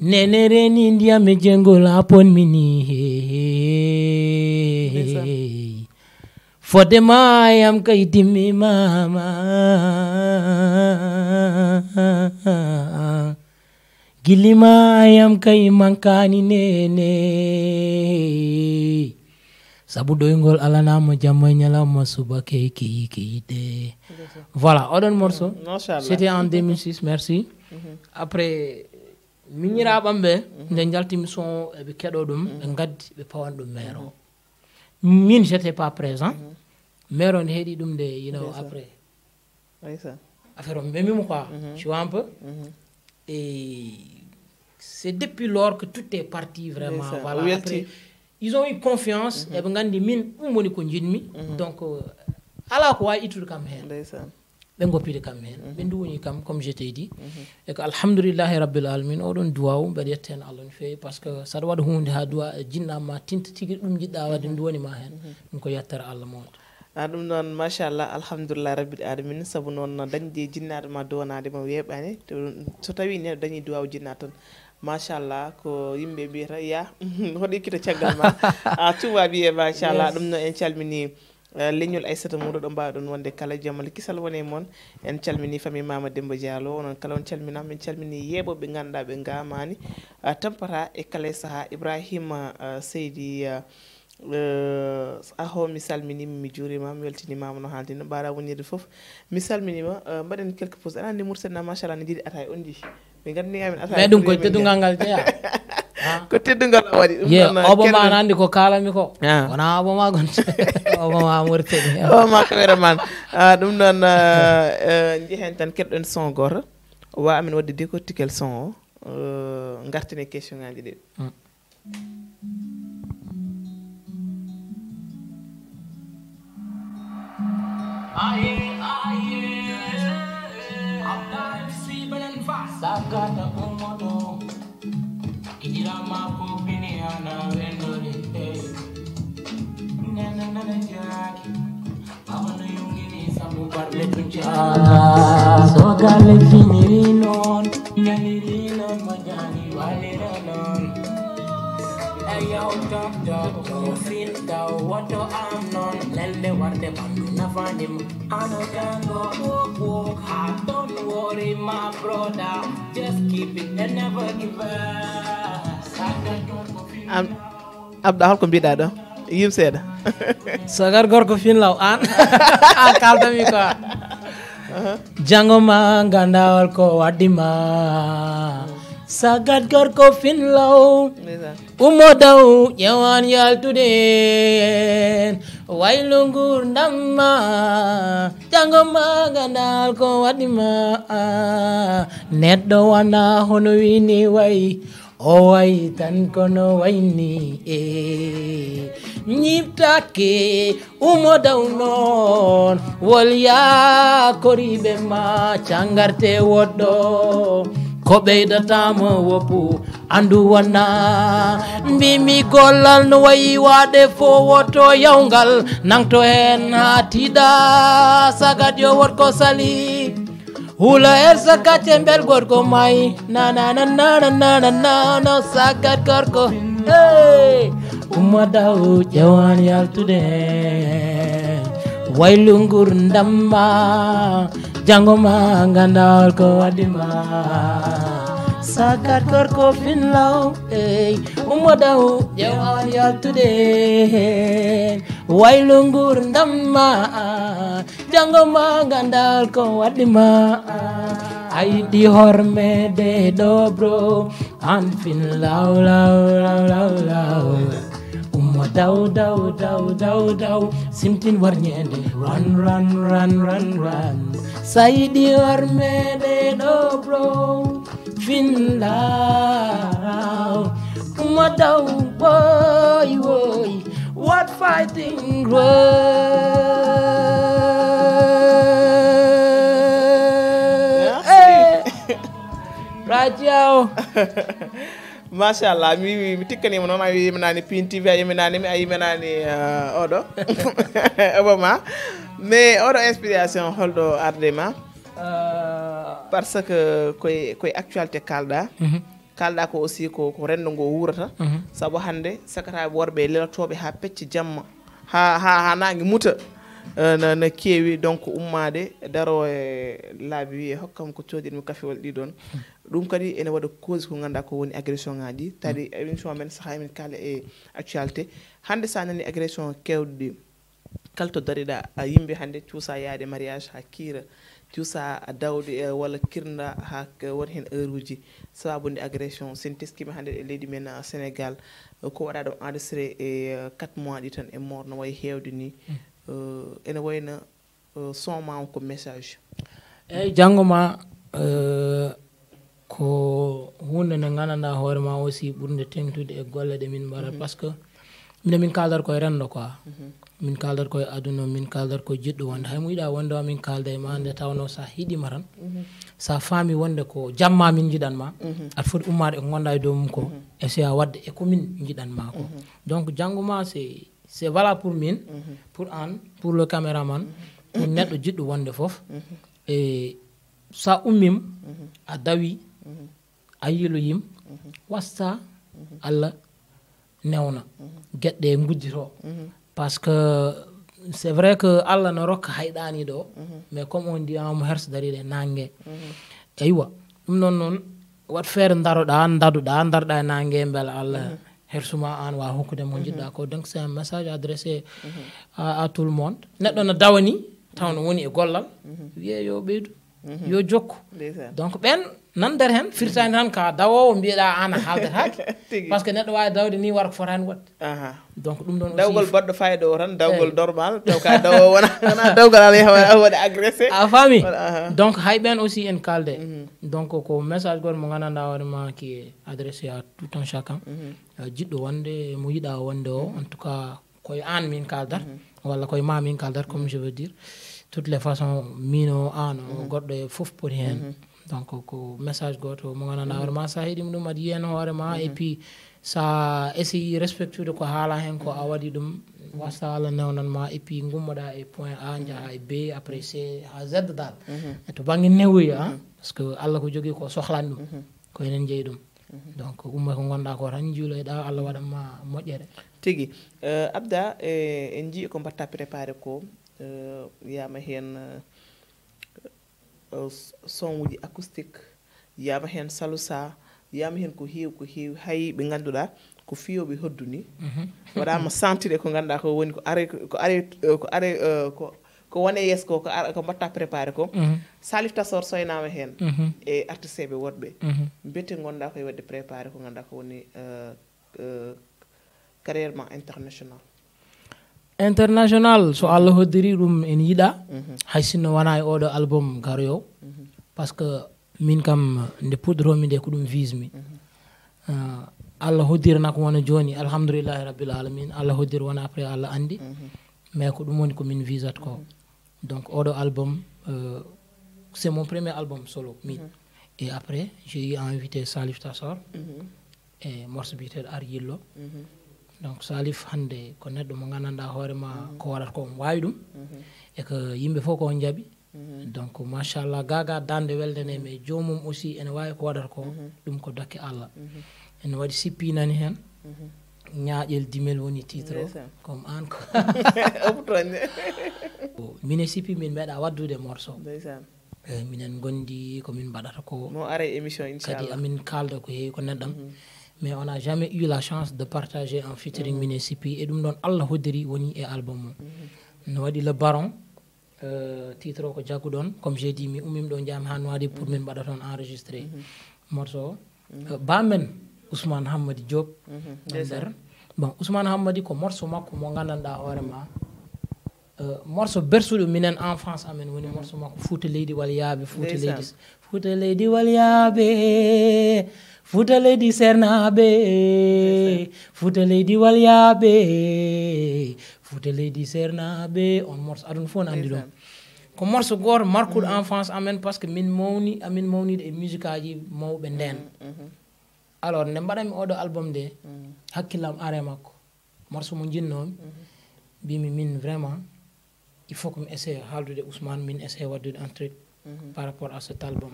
Nene reni ndiyam e jengol a ponmi ni. He, he, he. Fodde ma yam kay dimmi mama. Gilli ma yam kay mankani nene. Sabu ɗoyngol alanama jamma e ñalawma subaka e keyi keyde. Voilà, oɗon morceau. C'était en deux mille six, merci. Après, Miñiraaɓam ɓe, nde njaltimi son o, eɓe keɗoo ɗum, ɓe ngaddi, ɓe pawan ɗum maire o. Min, j'étais pas présent. Maire o ne heɗi ɗum nde, you know, Ndeysaan. Après. Ndeysaan. Affaire o memimo quoi, tu vois un peu. Et c'est depuis lors que tout est parti vraiment. Voilà, après, ils ont eu confiance, eɓe nganndi min ɗum woni ko njiɗmi. Donc euh, alaa ko waawi ittude kam heen. Ndeysaan. Ɓe ngoppide kam heen, ɓe nduwoni kam, comme je t'ai dit. E ko alhamdulillahi rabbil alamin, oɗon duwaw mbeɗa yetta heen Allah no feewi, par ce que saɗa waɗa huunde haa duwa e jinnaama ma tinta tigi ɗum njiɗɗa waɗde nduwani ma heen. Ɗum ko yettere Allah mawɗo. A ɗum noon, machallah, alhamdulillah rabbil alamin. Sabu noon, dañde jinnaaɗo ma duwanaade ma weeɓaani. So tawi neɗɗo dañi duwaw jinnaat tan, machallah, ko yimɓe mbiyata ya hoɗo ikkita caggal ma. A tuba wiye machallah. Ɗum noon, en calmini eh, leñol Aissata Moudo, ɗo mbaawɗon wonde kala jamal kisal wone moon. En calmini famille Mama Demba Diallo, onon kala on calminama. Min calmini yeeɓo ɓe ngannduɗaa ɓe ngamani, ah, tampata e kala e saha. Ibrahima, ah, Seydi, ah, eh, aho, mi salminima, mi juurima, mi weltinimama no haaldi no mbaɗa wonirde fof. Mi salminima, eh, mbaɗen quelques pause. Aɗa anndi Mauritanie, machallah, ne jiɗi ataye, on jii. Ɓe ngandini amin ataye. Mais ɗum koye teddungal ngal jeeya. Ko teddungal o waɗi ɗum. Ye Noon, obo ma keɗoɗen. Ana anndi ko kaalami ko. Ah. Wona obo ma gonta. Obo ma Mauritanie. O ma kameraman. Ah, ɗum noon, ah, eh, njehen tan keɗɗen son goto. Wa amin wadde décortiquer son o. Eh, ngartene question ngaji ɗi. Mm. Sakata komodo kijira mako bini ana wendori. Nana nana jaki. Sogal finiri noon, ñaliri noon, mo jaani walira noon. Eyo, tok, tok, tok, fin, taw, woto am noon. Lelde warde ɓandu nafanim. Ano jango, walk, walk, ha, don't worry, my brother. Just keep it and never give up. Saga, don't go feel. Abda, holko mbiɗa ɗo? Yim seeɗa. Sagar gorko finlaw an. An kaldami quoi. Jango ma ganda hol ko waddi ma. Sagat gorko finlaw. Ndeysaan. Ummo daw ƴewan yaltude en. Waylu ngurdam ma. Jango ma ganda hol ko waddi ma. Neɗɗo wana hono wini way. O wayi tan kono wayni e ñiɓtake. Umo daw noon wol yakoriɓe ma cangarte woɗɗo. Ko ɓeydatamo woppu andu wona. Mbimi gollal no wayi waɗe fo woto yawgal nangto hen ha tiɗa. Sagat yo wot ko sali. Hula er sakate mbel gorko mai. Na na na na na na na na na sagat gorko. Hey. Umma daw ƴewan yaltude. Waylu ngurdam ma. Jango ma gandal ko waddi ma. Sagat gorko finlaw. Hey. Umma daw ƴewan yaltude. Waylu ngurdam ma. Jango ma gandal ko waddi ma. A yiɗi hormede ɗo bro. An fin law law law law law. Ummo daw daw daw daw daw. Simtin warñede. Run run run run run. Sa yiɗi hormede ɗo bro. Fin law. Ummo daw boy boy. What fighting world? Merci. Eh. Rajiao. Machallah, mi wi mi tikkanima noon, a wi yeminani Pin T V, a yeminani mi, a yeminani uh, oɗo Obama. Mais oɗo inspiration holɗo arde ma? Euh, Par ce que koye koye actualité kalɗa. Mhm. Kalɗa ko aussi ko ko renndo ngo wuurata. Mhm. Sabu hannde sakataaɓe worɓe e lelotoɓe ha pecce jamma, ha ha ha nangue muta, eh, na na keewi. Donc ummade daro e laabi wi e hokkam ko coodiɗmi kafewol ɗi ɗon. Ɗum kadi ene waɗa cause ko ganduɗa ko woni agression ngaji, tadi émission men saaha emin kaala e actualité. Hannde sa nani agression kewɗe ɗi, kala to dariɗa a yimɓe hannde cuusa yaade mariage ha kiira, cuusa a dawde e walla kirda ha won heen heure uji sababu nde agression sen teskima hannde e leydi men Sénégal, ko waɗa ɗo enregistré e quatre mois ɗi tan e mort no wayi heewde ni. Ene wayno son ma on ko message. Eyyi, janngo ma ko huunde nde nganndanɗaa hoore ma aussi ɓurnde teeŋtude e golle ɗe min mbaɗata, parce que minen min kaaldat koye renndo quoi. Min kaaldat koye aduna, min kaaldat koye jiɗɗo wonde, hay mo yiɗa wonde o min kaalda e ma nde tawno sa hiɗima tan, sa faami wonde ko jamma min jiɗan ma, aɗa foti ummaade ko ngonɗa e dow mum ko, essayer waɗde e ko min jiɗan ma ko. Donc janngo ma c'est c'est valable pour min, pour an, pour le caméraman, pour neɗɗo jiɗɗo wonde fof. E sa ummim a dawi a yiloyim, wasta Allah newna geɗɗe guddito. Parce que c'est vrai que Allah no rokka hayɗani ɗo, mais comme on dit, amo hersa dariɗe nangue. Eywa, ɗum noon noon, wat feere daroɗa daduɗa daroɗa e nangue, beela Allah hersuma an wa hokkude mo jiɗɗa ko. Donc c'est un message adressé à, à tout le monde. Neɗɗo no dawani taw no woni e gollal, wiye yo ɓeydu, yo jokku. Donc ɓen nan nder hen, firtani tan ka dawowo mbiyeɗa an a haaldataake. Parce que neɗɗo wawi dawde ni wara ko fotani waɗde. Donc ɗum ɗon aussi dawgol baɗɗo fayida o tan, dawgol normal taw ka dawowo wona wona dawgol ala yaha waɗa agressé. A faami? Donc hay ɓen aussi en kalde. Donc ko message goto mo gandanɗa hoore ma qui est adressé à tout un chacun. Jiɗɗo wonde mo yiɗa wonde o, en tout cas koye an min kaldat, walla koye ma min kaldat, comme je veux dire. Toutes les façons min o an o goɗɗo e fof poti hen. Donc ko message goto mo gandanɗa hoore ma sa heɗima ɗum aɗa yiyano hoore ma, et puis sa essayi respectude ko haala hen ko a waɗi ɗum, wasta Allah newnan ma, et puis gummoɗa e point A jaaha e B, après C ha Z dal. E to banggue newoya, parce que Allah ko jogui ko sohlani ɗum, ko enen jeeyi ɗum. Donc ummo ko gonɗa ko tan, juuloyɗa, Allah waɗanma moƴƴere. Tigi. Abda, en jii ko mbatta préparé ko, wiyama hen son uji acoustique, wiyama hen salusa, wiyama hen ko heewi ko heewi, hay ɓe ganduɗa ko fiyoɓe hoddu ni. Waɗama sentir ko ganduɗa ko woni ko are ko are ko are ko ko wone yeeso ko ko ar- ko mbatta préparé ko. Salif Tasor soynama hen e artisteɓe woɗɓe, mbete gonɗa koye wadde préparé ko ganduɗa ko woni carrière ma international? International, so Allah hoddiri ɗum en yiɗa, hay sinno wona e oɗo album garoyo, parce que min kam nde puɗɗotomi nde ko ɗum vise mi. Allah hoddiri nak wona joni, alhamdulillahi rabbil alamin. Allah hoddiri wona après Allah andi, mais ko ɗum woni ko min visat ko. Donc oɗo album, c'est mon premier album solo min. Et après j'ai eu à inviter Salif Tassor e morceau biyeteɗo Ar Yillo. Donc Salif hande ko neɗɗo mo gandanɗa hoore ma ko waɗata ko omo wawi ɗum, e ko yimɓe fof ko on jaaɓi. Donc machallah, gaga dande welde ne, mais jomum aussi ene wawi ko waɗata ko. Ɗum ko dokke Allah. Ene waɗi sippi nani hen. Ñaaƴel dimel woni titre o. Comme an ko mine sippi min meeɗa waddude morceau. Eyyi, minen gondi ko min mbaɗata ko. Mo ara e émission inchallah. Kadi amin kalda ko heewi ko neɗɗam. Mais on a jamais eu la chance de partager un featuring mine sippi, e ɗum ɗon Allah hoddiri woni e album mum. No waɗi Le Baron, titre o ko jagguɗon, comme j'ai dit mi ummim ɗo jami ha Nouadhibou pour min mbaɗa toon enregistré morceau o. Ba men Ousmane Hammadi Diop. Nder bon, Ousmane Hammadi ko morceau makko mo gandanɗa hoore ma. Morceau bersuɗo minen enfance amen woni morceau makko Fouta leydi walyaaɓe, Fouta leydi, Fouta leydi walyaaɓe, Fouta leydi sernaɓe, Fouta leydi walyaaɓe, Fouta leydi sernaɓe. On morceau aduna fof ne andi ɗum. Ko morceau goto marquuɗo enfance amen, parce que min mawni amin mawnide e musique aji mawɓe nden. Alors nde mbaɗanmi oɗo album nde, hakkillam are makko. Morceau mo jinnomi, mbimi min vraiment il faut que mi essaye haaldude Ousmane, min essaye waddude un truc par rapport à cet album.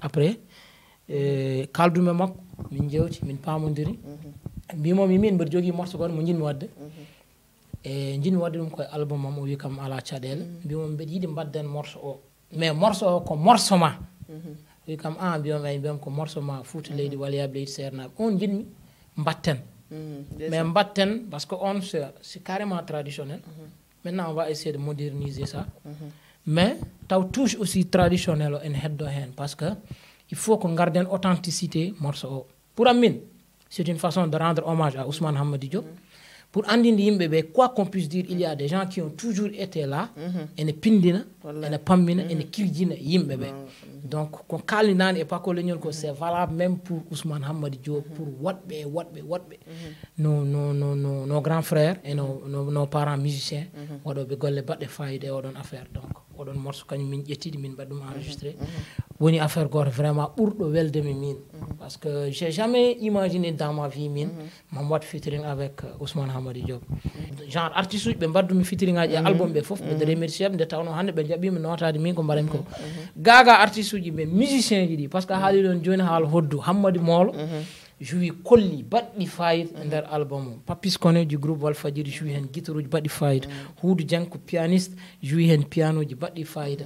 Après kaldumi e makko, min jewti, min pamodiri. Mbimomi min mbeɗa jogui morceau goto mo jinmi wadde, e jinmi wadde ɗum koye album am. O wi kam ala caɗele. Mbimomi mbeɗa yiɗi mbadden morceau o, mais morceau o ko morceau ma. Wi kam a mbiyam ay mbiyam ko morceau ma Fouta leydi walyaaɓe, leydi sernaɓe, on jinmi mbatten. Mais mbatten parce que on c'est carrément traditionnel. Maintenant, on va essayer de moderniser ça. Mais taw touche aussi traditionnel o en heddo hen, parce que il faut ko garden authenticité morceau o. Pour am min, c'est une façon de rendre hommage à Ousmane Hammadi Diop. Pour andinde yimɓe ɓe, quoi qu'on puisse dire, il y a des gens qui ont toujours été là, ene pindina, ene pammina, ene kirjina yimɓe ɓe. Donc, ko kalɗinani e Paco Leñol ko, c'est valable même pour Ousmane Hammadi Diop, pour woɗɓe, woɗɓe, woɗɓe. Nos, nos, nos, nos, nos grands frères et nos, nos, nos parents musiciens, waɗoɓe golle baɗɗe fayida e oɗon affaire. Donc, oɗon morceau kañum min ƴettidi, min mbaɗi ɗum enregistré. Woni affaire goto vraiment ɓurɗo weldemi min. Parce que j'ai jamais imaginé dans ma vie min, mam waɗ featuring avec, euh, Ousmane Hammadi Diop. Genre artiste uji ɓe mbaddumi featuring aji e album ɓe fof, mbeɗa remercier ɓe, nde tawno hannde ɓe jaɓɓimi notade min ko mbaɗanmi ko. Gaga artiste uji ɓe, musicien ji ɗi, parce que haali ɗon joni haala hoddu, Hammadi Moolo, joue kolli baɗɗi fayida e nder album o. Papis Koné du groupe Walfadjiri joue hen guitare uji baɗɗi fayida. Huudu Dieng ko pianiste, joue hen piano ji baɗɗi fayida.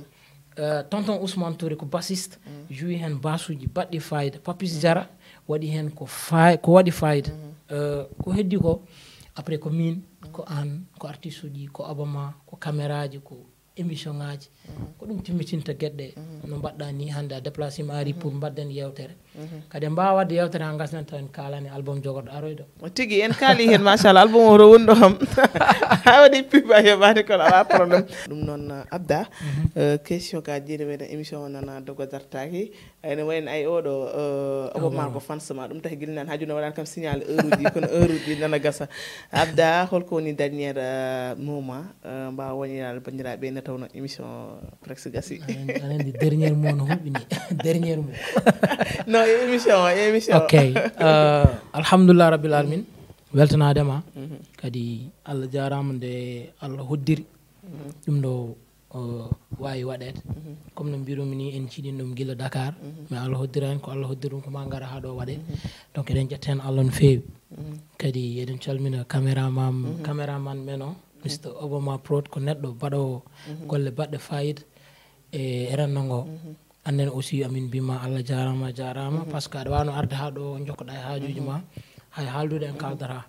Euh, tonton Ousmane Touré ko bassiste, joue hen basse uji baɗɗi fayida. Papis Diarra waɗi hen ko fay-, ko waɗi fayida. Euh, ko heddi ko, après ko min, ko an, ko artiste uji, ko Obama, ko caméra ji, ko émission ngaji. Ko ɗum timmitinta gueɗe ɗe. No mbaɗɗa ni hannde a déplacé ma ari pour mbaɗɗen yewtere. Kadi en mbawa wadde yewtere ha gasnen taw en kalani album jogorɗo aroyɗo. Tigi, en kaali hen, machallah, album o to woni ɗo kam. Ha waɗi pub a heɓani kono ala problème. Ɗum noon, Abda, euh, question ka jeni wayno émission o nana dogo dartaki. Ene wayno ay oɗo, euh, Obama ko fans ma, ɗum tahi gila nane ha joni waɗani kam signal heure uji, kono heure uji nana gasa. Abda, holko woni dernier, euh, mot ma, euh, mbawa wonirade bandiraɓe ne tawno émission presque gasi. Aɗa andi dernier mot no hulɓini. Dernier mot. Non, émission o, émission o. Ok. Euh, alhamdulillah rabbil alamin. Weltanade ma. Kadi Allah jarama nde Allah hoddiri. Ɗum ɗo, o, wawi waɗede. Comme no mbirumi ni, en ciɗin ɗum gila Dakar. Mais Allah hoddira en, ko Allah hoddiri ɗum ko ma gara ha ɗo waɗe. Donc eɗen ƴetta hen Allah no fewi. Kadi eɗen calmina caméraman, caméraman men o, Mister Obama Prod, ko neɗɗo baɗowo golle baɗɗe fayida e, e renndo ngo. Annen aussi amin mbima Allah jarama, jarama, parce que aɗa wawno arde ha ɗo jokkoɗa e hajuji ma, hay haaldude en kaldata.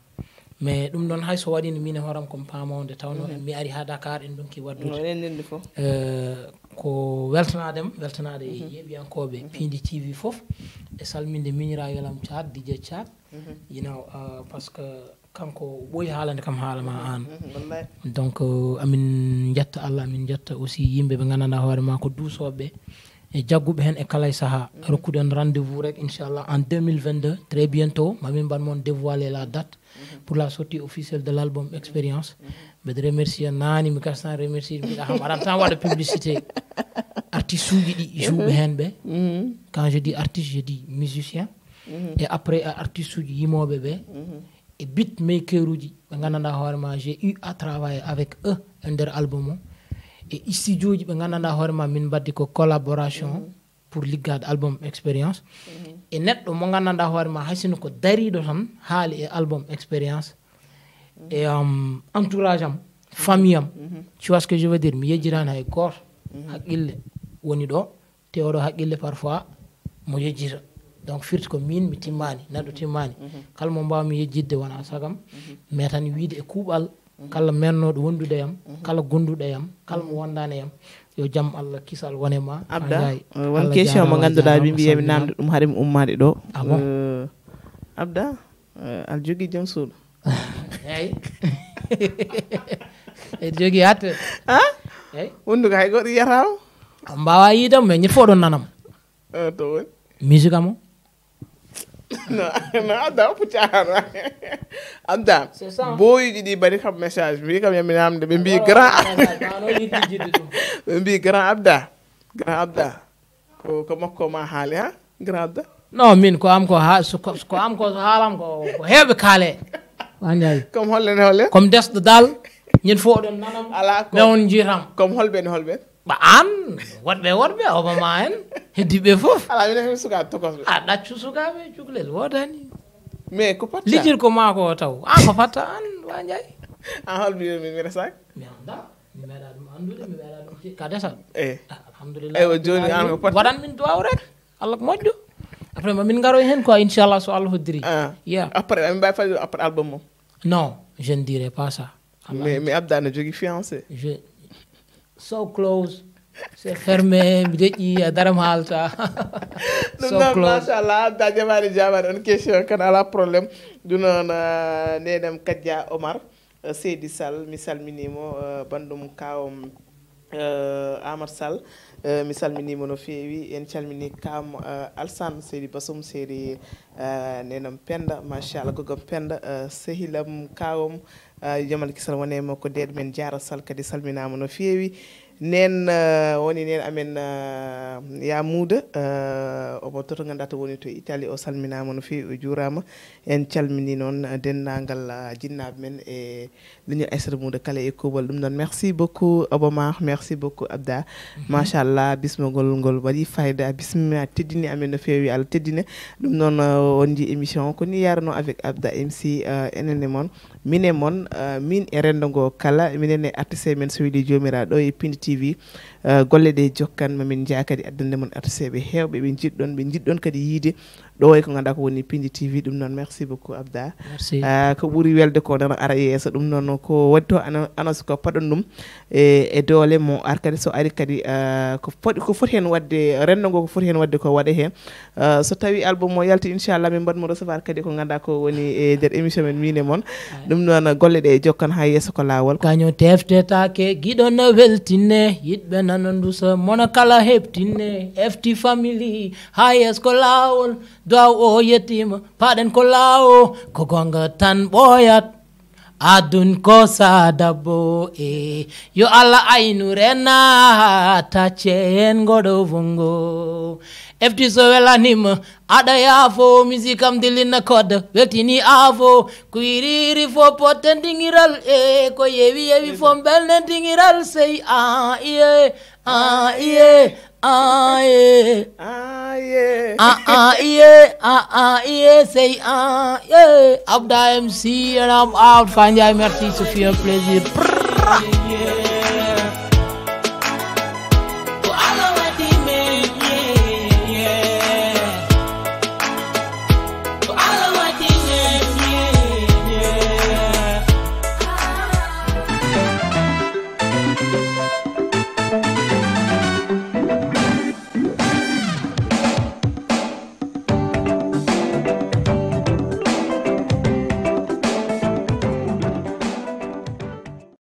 Mais ɗum ɗon hay so waɗino min e hooram komi pamowo nde tawno en mi ari ha Dakar en ɗonki waddude. No enen ndenndi fof. Euh, ko weltanadem, weltanade e yeeɓiyankoɓe Pindi T V fof, e salminde miñirayolam Thiat, D J Thiat. You know, euh, parce que kanko ɓooyi haalande kam haala ma an. Donc, euh, amin jetta Allah, amin jetta aussi yimɓe ɓe gandanɗa hoore ma ko duusoɓe e jagguɓe hen e kala e saaha. Rokkuɗen rendez-vous rek, inchallah, en deux mille vingt-deux, très bientôt, mamin mbaɗ mon dévoiler la date pour la sortie officielle de l'album Expérience. Mbeɗa remercier nani, mi gastan remercier, mbiɗa kam aɗa tan waɗa publicité. Artiste uji ɗi jouɓe hen ɓe. Quand je dis artiste, je dis musicien. Et après, a artiste uji yimoɓe ɓe. E beatmaker uji ɓe gandanɗa hoore ma, j'ai eu à travailler avec eux e nder album o. E studio ji ɓe gandanɗa hoore ma, min mbaddi ko collaboration pour liggade album Expérience. E neɗɗo mo gandanɗa hoore ma, haysino ko dariɗo tan haali e album Expérience. E, um, entourage am, famille am, tu vois ce que je veux dire, mi yejjitani hay goto. Haqqille woni ɗo, te oɗo haqqille parfois mo yejjita. Donc firti ko min mi timmani, neɗɗo timmani. Kala mo mbawmi yejjitde wona sagam, mais tan wiide e kuuɓal kala mennoɗo wondude yam, kala gonduɗo e yam, kala mo wondani e yam, yo jam Allah kisal wone ma. Abda, euh, won question mo ganduɗa ɓe mbiya mi namde ɗum haade mi ummade ɗo. Ah bon? Euh, Abda, euh, aɗa jogui joom suuɗo? Eyyi. Eɗe jogui hatte. Ha? Eyyi. Wonduga hay goto yiyatama. Mbawa yiidam, mais ñin fof ɗon nanam. Euh, to woni? Musique am o. Non, non, Abda, oppu caaxaan. Abda, c'est ça. Booyuji ɗi mbaɗi kam message, mbi kam yami namde, ɓe mbi grand. Ɓe mbi grand Abda. Grand Abda. Ko, ko makko ma haali, ha? Grand Abda. Non, min ko am ko ha, so ko, ko am ko so haalam ko, ko hewɓe kaale. Wanjay. Comme holle ne holle? Comme desɗo dal, ñin fof oɗon nanam. Ala ko. Mais on jiitam. Comme holɓe ne holɓe? Ba an, woɗɓe, woɗɓe, Obama en, heddiɓe fof. Ala, minen hen sukaaɓe tokosɓe. A ɗaccu sukaaɓe cukalel, wodani. Mais ko patta? Lijir ko ma ko taw. An ko patta an, wa Njaay. An hol mbiyo min mi resaki? Mi anda, mi meeɗa ɗum andude, mi meeɗa ɗum je-, ka desal. Eh. Ah, alhamdulillah. Eywa, joni an ko patta? Waɗan min duwaw rek. Allah ko moƴƴo. Après, ma min ngaroy hen quoi, inchallah, so Allah hoddiri. Ah. Yeah. Après, amin mbawi fayde après album mum? Non, je ne dirais pas ça. Mais, mais Abda no jogii fiancé. Je, so close. C'est fermé, mi deƴƴi, a daram haalta. Ɗum so noon, close. Machallah, Abda jamaani jamaani, on question kan, ala problème. Ɗum noon, euh, nenam Kadja Omar, euh, Seydi Sall, mi salminii mo, euh, banndum kaawam, euh, Amar Sall, euh, mi salminii mo no feewi. En calminii kaam, euh, Alsan, Seydi Basum, Seydi, euh, nenam Penda, machallah, gogam Penda, euh, sehilam kaawam, euh, jamal kisal wone mo ko deeɗo men Jaara Sall kadi salminaama no feewi. Nen, euh, woni nen amen, euh, ya Muuda, euh, omo toto ngannduɗaa to woni to Italie, o salminaama no feewi, o juuraama. En calminii noon, euh, denndaangal, euh, jinnaaɓe men e leñol Aysata Muuda kala e kuuɓal. Ɗum noon, merci beaucoup Obama, merci beaucoup Abda. Machallah, bismagol ngol waɗi fayda, bismima teddini amen no feewi, Allah teddine. Ɗum noon, euh, on njii émission o ko ni yarno avec Abda M C, euh, enen e mon. Min e mon, euh, min e renndo ngo kala, minen e artiste men so weli Joomiraaɗo e Pindi T V, euh, golle ɗe jokkan, ma min njaa kadi addande mon artiste ɓe heewɓe ɓe njiɗɗon, ɓe njiɗɗon kadi yiide ɗo e ko ngannduɗaa ko woni Pindi T V. Ɗum noon, merci beaucoup Abda. Merci. Euh, ko ɓuri welde ko nana ara yeeso, ɗum noon ko waɗi to ano-, annonce ko paɗon ɗum e, e doole mo ar kadi, so ari kadi, euh, ko foti, ko foti heen waɗde, renndo ngo ko foti heen waɗde ko waɗa heen. Euh, so tawi album o yalti, inchallah, min mbaɗ mo recevoir kadi ko ngannduɗaa ko woni e nder émission men, min e mon. Ɗum noon, golle ɗe jokkan haa yeeso ko laawol. Kañum teftetake, giɗo no weltine, yiɗɓe nano ndusa, mono kala heptine, F T family, haa yeeso ko laawol, duwaw o yettima, paɗen ko laawo, ko gonga tan ɓooyat. Adun ko sa dabbo e yo Allah aynu rena tacce hen ngoɗo vongo. F T so welanima aɗa yaafo, musique am dillinna code weltini aafo, ko iriri fo potten dingiral e ko yewi yewi fo belnen dingiral sey a iye. Ah, yeah. Ah, yeah. Ah, yeah. Ah, ah, yeah. Ah, ah, yeah. Say, ah, yeah. Abda M C, and I'm out. Fanjai, merci, ce fut un plaisir.